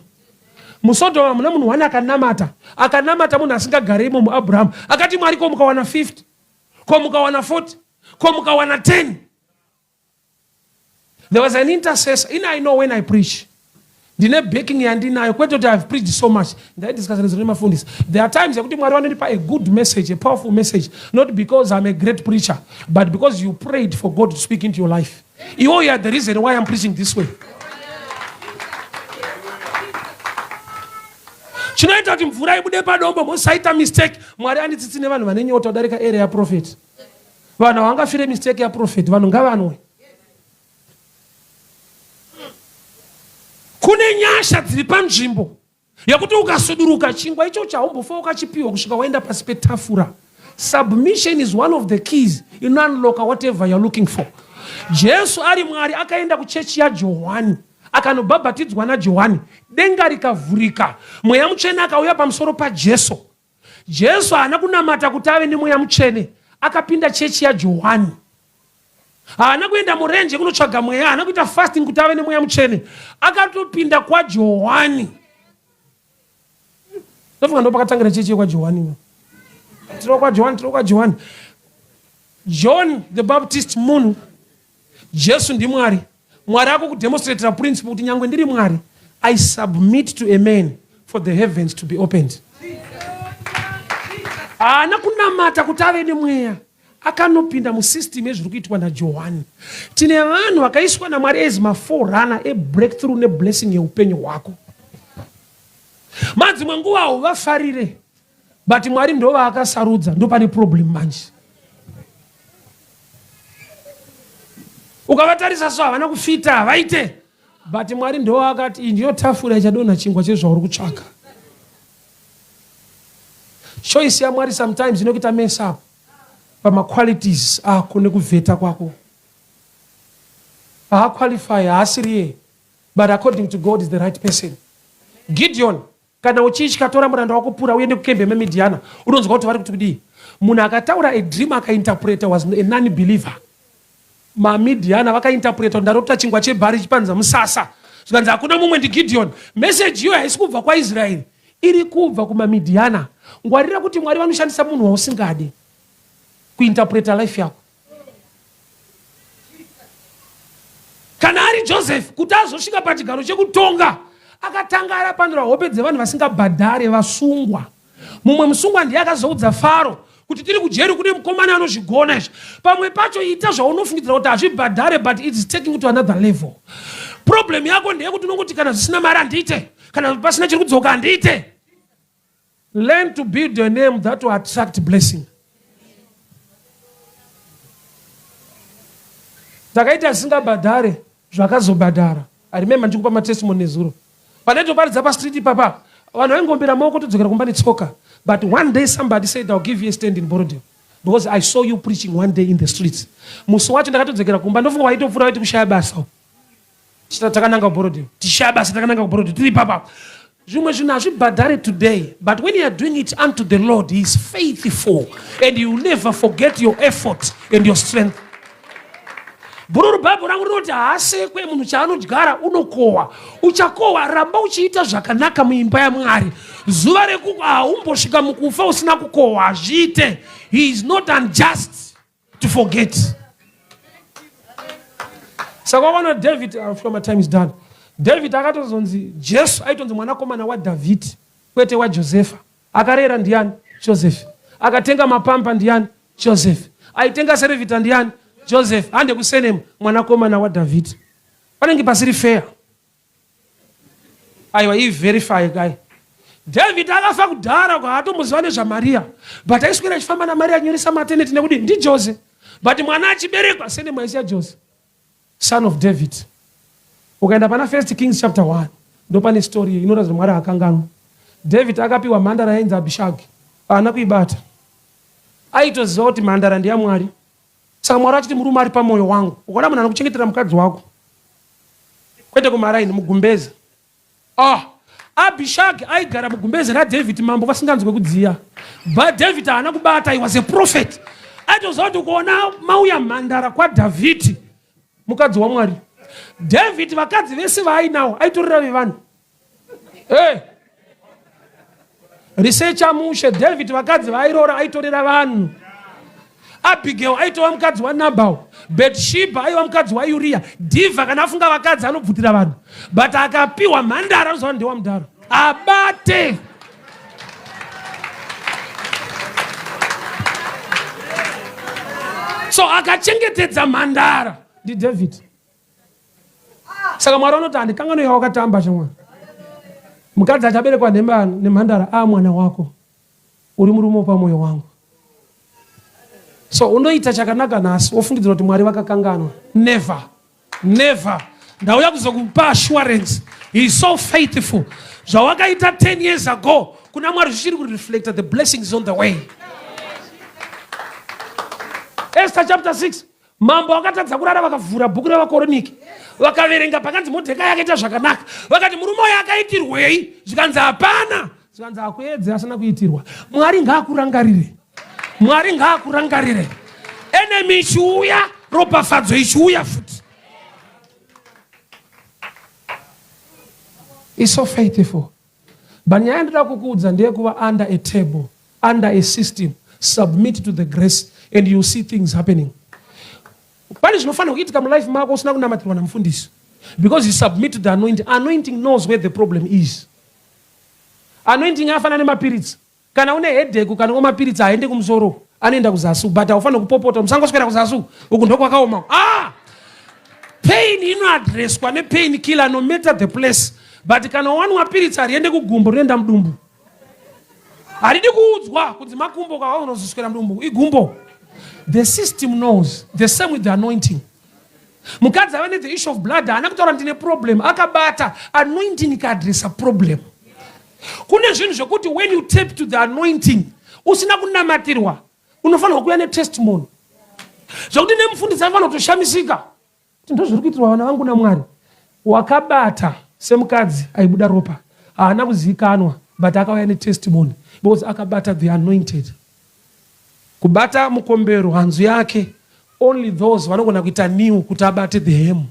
MuSodom hamuna munhu wani akanamata. Akanamata munhu asingagare imomo Abraham. Akati Mwari ko mukawana 50? Ko mukawana 40? Ko mukawana 10? There was an intercessor. In I know when I preach. Ndine backing yandinayo kwete kuti I've preached so much. Ndaidiscussa nezuro nemafundisi. There are times yekuti Mwari vanondipa a good message, a powerful message, not because I'm a great preacher, but because you prayed for God to speak into your life. Iwo you are the reason why I'm preaching this way. Chinoita kuti mvura ibude padombo musaita mistake. Mwari anditsitsi nevanhu vane nyota kudarika area yaprofeti. Vanhu havangafire mistake yaprofeti, vanhu ngavanwe. Kune nyasha dziri panzvimbo yekuti ukasuduruka chingwa ichocho haumbofa wakachipiwa kusvika waenda pasi petafura. Submission is one of the keys inounlocka whatever you're looking for. Jesu ari Mwari akaenda kuchechi yaJohwani akanobhabhatidzwa naJohwani, denga rikavhurika, Mweya Mutsvene akauya pamusoro paJesu. Jesu haana kunamata kuti ave nemweya mutsvene, akapinda chechi yaJohwani. Haana kuenda murenje kunotsvaga mweya, haana kuita fasting kuti ave nemweya mutsvene, akatopinda kwaJohwani. Ndofunga ndopakatangira chechi yekwaJohwani. Tiri kwaJohwani, tiri kwaJohwani. John the Baptist munhu, Jesu ndiMwari. Mwari akukudemonstratira principle kuti nyangwe ndiri Mwari, I submit to a man for the heavens to be opened. Haana kunamata kuti ave nemweya, akanopinda musystem yezviri kuitwa naJohani. Tine vanhu vakaiswa naMwari as maforerunner ebreakthrough neblessing yeupenyu hwako. Madzimwe nguva hauvafarire but Mwari ndovaakasarudza, ndopane problem manje. Ukavatarisa so havana kufita, havaite, but Mwari ndovaakati iyi ndiyo tafura ichadonha chingwa chezvauri kutsvaka. Choice yaMwari sometimes inokuita mess up pamaqualities ako nekuvheta kwako. Haaqualify, haasiriye, but according to God is the right person. Gideon, kana uchitya tora muranda wako Pura uende kukembe yemaMidhiana unonzwa kuti vari kuti kudii. Munhu akataura a dream akainterpreta was a non-believer. MaMidhiana vakainterpreta kuti ndarota chingwa chebhari chipanza musasa, zvikanzi hakuna mumwe ndiGideon. Message iyoyo haisi kubva kwaIsraeri, iri kubva kumaMidhiana. Ngwarira kuti Mwari vanoshandisa munhu wausingadi kuinterpreta life yako. Kana ari Joseph kuti azosvika pachigaro chekutonga, akatanga arapandura hope dzevanhu vasingabhadhare vasungwa. Mumwe musungwa ndiye akazoudza Faro kuti tiri kujeri kune mukomana anozvigona izvi. Pamwe pacho ita zvaunofungidzira kuti hazvibhadhare but it's taking you to another level. Problem yako ndeyekuti unongoti kana zvisina mari handiite, kana pasina chiri kudzoka handiite. Learn to build your name that will attract blessing. Takaita zvisingabhadhare zvakazobhadhara. I remember ndichikupa matestimony nezuro. Pandaitoparidza pastreet ipapa vanhu vaingombera maoko todzokera kumba netsoka. But one day somebody said I'll give you a stand in Borrowdale because I saw you preaching one day in the streets. Musi wacho ndakatodzokera kumba ndofunga waitopfuura vaiti kushaya basa. Takananga kuBorrowdale. Tishaya basa takananga kuBorrowdale tiri ipapa. Zvimwe zvinhu hazvibhadhare today but when you are doing it unto the Lord he is faithful and he will never forget your effort and your strength. Bhururu Bible rangu rinoti haasekwe munhu chaanodyara unokohwa. Uchakohwa ramba uchiita zvakanaka muimba yaMwari. Zuva reku haumbosvika mukufa usina kukohwa hazviite. He is not unjust to forget. Saka wakaona David, I'm sure my time is done. David akatozonzi Jesu aitonzi mwanakomana waDhavhidhi kwete waJosefa. Akarera ndiani? Joseph. Akatenga mapampa ndiani? Joseph. Aitenga serevita ndiani? Joseph. Hande kusenemu mwanakomana waDhavhidhi. Panenge pasiri fair. Aiwa i verify kai. David akafa kudhara kwaatomuziva nezvaMaria. But aiswera achifamba naMaria anyoresa maternity nekuti ndiJose. But mwana achiberekwa senemu aisiya Jose. Son of David. Ukaenda pana First Kings chapter 1 ndopane story inoratidza Mwari hakanganwa. David akapiwa mhandara yainzi Abishagi. Haana kuibata. Aitoziva kuti mhandara ndeyaMwari. Saka Mwari achiti murume ari pamoyo wangu. Ukaona munhu anokuchengetera mukadzi wako. Kwete kumaraini mugumbeze. Ah, Abishag aigara mugumbeze raDavid mambo vasinganzwe kudziya. But David haana kubata, he was a prophet. Aitoziva kuti kuona mauya mhandara kwaDhavhidhi mukadzi waMwari. David vakadzi vese vaainawo aitorera vevanhu. Hey. Researcher mushe David vakadzi vaairoora aitorera vanhu. Abigail aitova mukadzi waNabal. Bathsheba aiva mukadzi waUria. Diva kana afunga vakadzi anobvutira vanhu. But akapiwa mhandara anoziva ndewa mudhara. Abate. So akachengetedza mhandara ndiDavid. Saka Mwari anoti handikanganwe yawakatamba shamwari. Mukadzi achaberekwa nemhandara a mwana wako. Uri murume wepamwoyo wangu. So unoita chakanaka nhasi wofungidzira kuti Mwari vakakanganwa. Never. Never. Ndauya kuzokupa assurance. He is so faithful. Zvawakaita 10 years ago kuna Mwari zvichiri kureflecta the blessings on the way. Esther chapter 6 Mambo akatadza kurara vakavhura bhuku ravakoroniki vakaverenga pakanzi Modhekai akaita zvakanaka vakati murume uyo akaitirwei zvikanzi hapana zvikanzi akuedze asina kuitirwa Mwari ngaakurangarire Mwari ngaakurangarire enemy ichiuya ropafadzo ichiuya futi is so faithful But nyaya yandoda kukuudza ndeyekuva under a table, under a system, submit to the grace and you see things happening. Pane zvinofanira kuitika mulife mako usina kunamatirwa namufundisi because you submit to the anointing. Anointing knows where the problem is. Anointing yafanana nemapiritsi. Kana une headache ukanwa mapiritsi haende kumusoro anoenda kuzasi but haufanire kupopota musangoswera kuzasi uku ndokwakaoma ah! Pain inoadreswa nepain killer no matter the place but kana wanwa piritsi hariende kugumbo rinoenda mudumbu haridi kuudzwa kunzi makumbo kawa unozoswera mudumbu igumbo the system knows the same with the anointing mukadzi ava nethe issue of blood haana kutaura ndine problem akabata anointing ikaadresa problem Kune zvinhu zvekuti when you tap to the anointing usina kunamatirwa unofanirwa kuuya netestimony zvekuti nemufundisi anofanira kutoshamisika kuti ndozviri kuitirwa vana vangu namwari wakabata semukadzi aibuda ropa haana kuzivikanwa but akauya netestimony because akabata the anointed kubata mukombero hanzu yake only those vanogona kuita new kuti abate the hem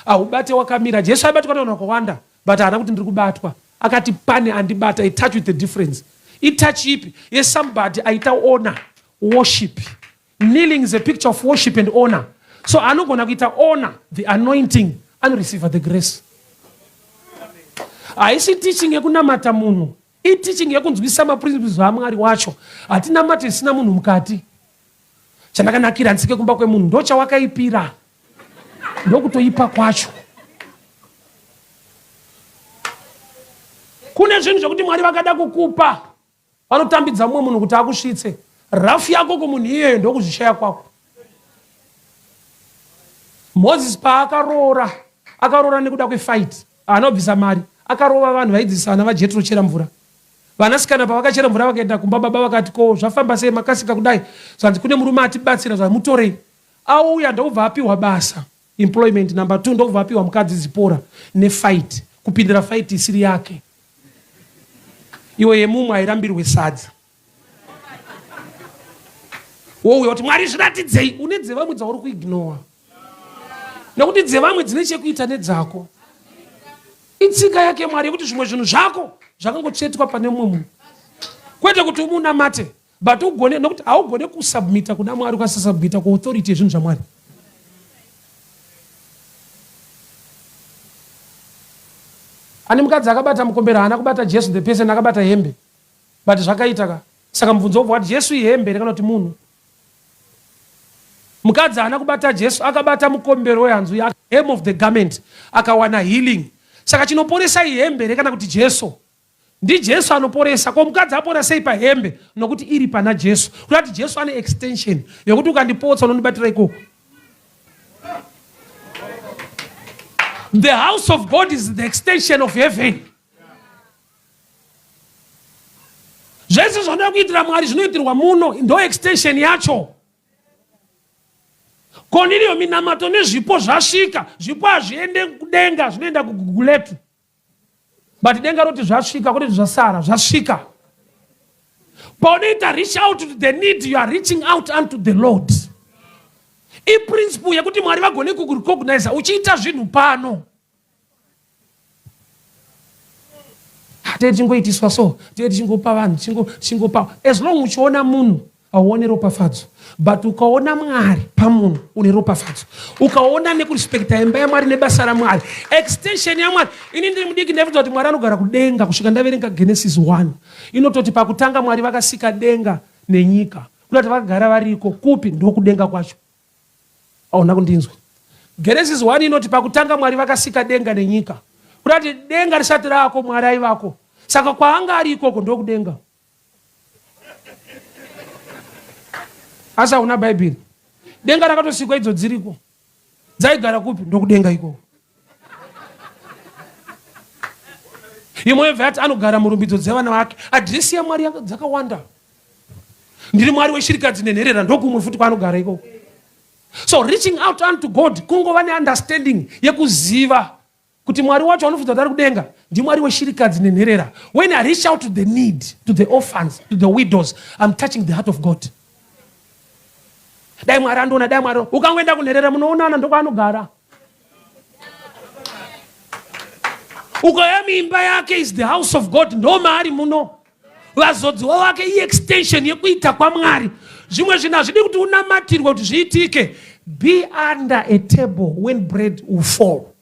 Haubate wakamira. Jesu aibatwa nevanhu vakawanda but haana kuti ndiri kubatwa. Akati pane andibata. A touch with the difference. Itouch ipi? Yesomebody aita honor, worship. Kneeling is a picture of worship and honor. So anogona kuita honor the anointing, anoreceive the grace. Haisi teaching yekunamata munhu. Iteaching yekunzwisisa maprinciples aMwari wacho. Hatinamate zvisina munhu mukati. Chandakanakira handisike kumba kwemunhu ndochawakaipira. Ndokutoipa kwacho. Kune zvinhu zvekuti Mwari vakada kukupa vanotambidza mumwe munhu kuti akusvitse. Rafu yako kumunhu iyeyo ndokuzvishaya kwako. Moses paakaroora akaroora nekuda kwefight haana kubvisa mari akarova vanhu vaidzidzisa vana vaJetro chera mvura. Vanasikana pavakachera mvura vakaenda kumba baba vakati ko zvafamba sei makasika kudai zvanzi kune murume atibatsira zvamutorei auya ndokubva apiwa basa employment number 2 ndokubva apiwa mukadzi Zipora nefight kupindira fight isiri yake iwe yemumwe hairambirwe sadza wouya kuti mwari zviratidzei une dzevamwe dzauri kuignowa nekuti dzevamwe dzine chekuita nedzako itsika yake mwari yekuti zvimwe zvinhu zvako zvakangotsvetwa pane mumwe munhu kwete kuti umunamate but ugone nokuti haugone kusubmita kuna mwari ukasasubmita kuauthority yezvinhu zvamwari ane mukadzi akabata mukombero haana kubata jesu the person akabata hembe but zvakaita ka saka mubvunzo wobva wati jesu ihembe here kana kuti munhu mukadzi haana kubata jesu akabata mukombero wehanzu yake hem of the garment akawana healing saka chinoporesa ihembe here kana kuti jesu ndijesu anoporesa ko mukadzi apora sei pahembe nokuti iri pana jesu kuda kuti jesu ane extension yekuti ukandipotsa unondibatira ikoko the house of god is the extension of heaven Zvese zvanoda kuitira Mwari zvinoitirwa muno, ndo extension yacho. Koniriyo minamato nezvipo zvasvika, zvipo hazviende kudenga, zvinoenda kuguguletu. But denga roti zvasvika, kwete zvasara, zvasvika. Paunoita reach out to the need, you are reaching out unto the Lord. Iprinciple yekuti Mwari vagone kukurecognize uchiita zvinhu pano. Tee tichingoitiswa so, tee tichingopa vanhu, tichingopa. As long uchiona munhu hauone ropafadzo, but ukaona Mwari pamunhu une ropafadzo. Ukaona nekurespekta imba yaMwari nebasa raMwari, extension yaMwari. Ini ndiri mudiki ndaifunga kuti Mwari anogara kudenga kusvika ndaverenga Genesis 1 inototi pakutanga Mwari vakasika denga nenyika, kuda kuti vakagara variko kupi? Ndokudenga kwacho. Hauna kundinzwa. Genesis 1 inoti pakutanga Mwari vakasika denga nenyika. Kuda kuti denga risati raako Mwari aivako. Saka kwaanga ari ikoko ndokudenga. Asi hauna Bhaibheri. Denga rakatosikwa idzo dziriko. Dzaigara kupi? Ndokudenga ikoko. Imwe yobva yati anogara murumbidzo dzevana vake. Adhiresi yaMwari dzakawanda. Ndiri Mwari weshirikadzi nenherera ndokumwe futi kwaanogara ikoko. So reaching out unto God kungova neunderstanding yekuziva kuti Mwari wacho anofudza kuti ari kudenga ndiMwari weshirikadzi nenherera. When I reach out to the need, to the orphans, to the widows, I'm touching the heart of God. Dai Mwari andiona, dai Mwari ukangoenda kunherera munoonana ndokwaanogara. Ukauya muimba yake is the house of God, ndomaari muno. Vazodziwa vake iextension yekuita kwaMwari. Zvimwe zvinhu hazvidi kuti unamatirwe kuti zviitike. Be under a table when bread will fall.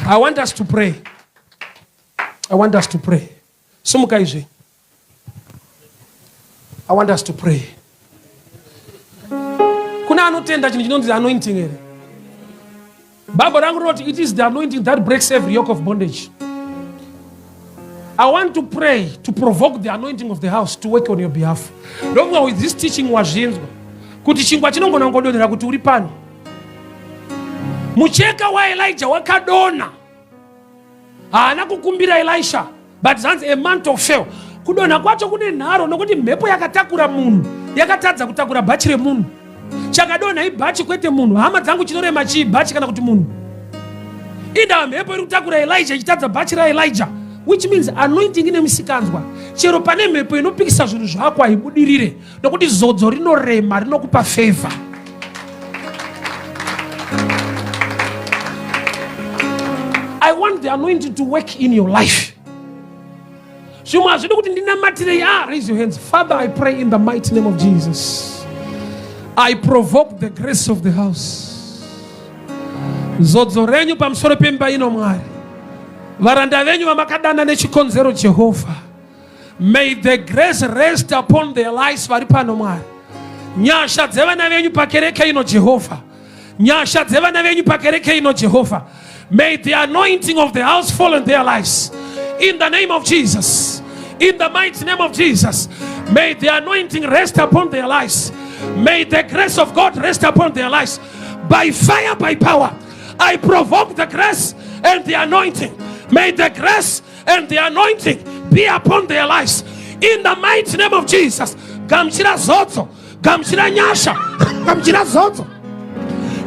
I want us to pray. I want us to pray. Sumuka izvi. I want us to pray. Kuna anotenda chinhu chinonzi anointing here? Bible rangu rinoti it is the anointing that breaks every yoke of bondage. I want to pray to provoke the anointing of the house to work on your behalf. Ndokunga with this teaching wazvinzwa kuti chingwa chinongona kungodonhera kuti uri pano. Mucheka waElijah wakadonha. Haana kukumbira Elisha but zvanzi a mantle fell. Kudonha kwacho kune nharo nokuti mhepo yakatakura munhu yakatadza kutakura bhachi remunhu. Chakadonha ibhachi kwete munhu. Hama dzangu chinorema chii bhachi kana kuti munhu? Indawa mhepo iri kutakura Elijah ichitadza bhachi raElijah which means anointing ine misikanzwa. Chero pane mhepo inopikisa zvinhu zvako haibudirire nokuti zodzo rinorema rinokupa favor. I want the anointing to work in your life. Zvimwe hazvidi kuti ndinamatirei. Ah, raise your hands. Father, I pray in the mighty name of Jesus. I provoke the grace of the house. Zodzo renyu pamusoro pemba ino Mwari. Varanda venyu vamakadana nechikonzero Jehovha. May the grace rest upon their lives vari pano Mwari. Nyasha dzevana venyu pakereke ino Jehovha. Nyasha dzevana venyu pakereke ino Jehovha. May the anointing of the house fall on their lives. In the name of Jesus. In the mighty name of Jesus. May the anointing rest upon their lives. May the grace of God rest upon their lives. By fire, by power, I provoke the grace and the anointing. May the grace and the anointing be upon their lives. In the mighty name of Jesus. Gamuchira zodzo, gamuchira nyasha, gamuchira zodzo.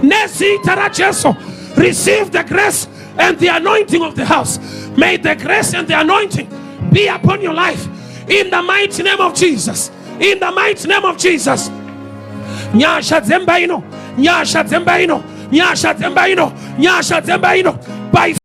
Nezita raJesu, receive the grace and the anointing of the house. May the grace and the anointing be upon your life. In the mighty name of Jesus. In the mighty name of Jesus. Nyasha dzemba ino, nyasha dzemba ino, nyasha dzemba ino, nyasha dzemba ino. By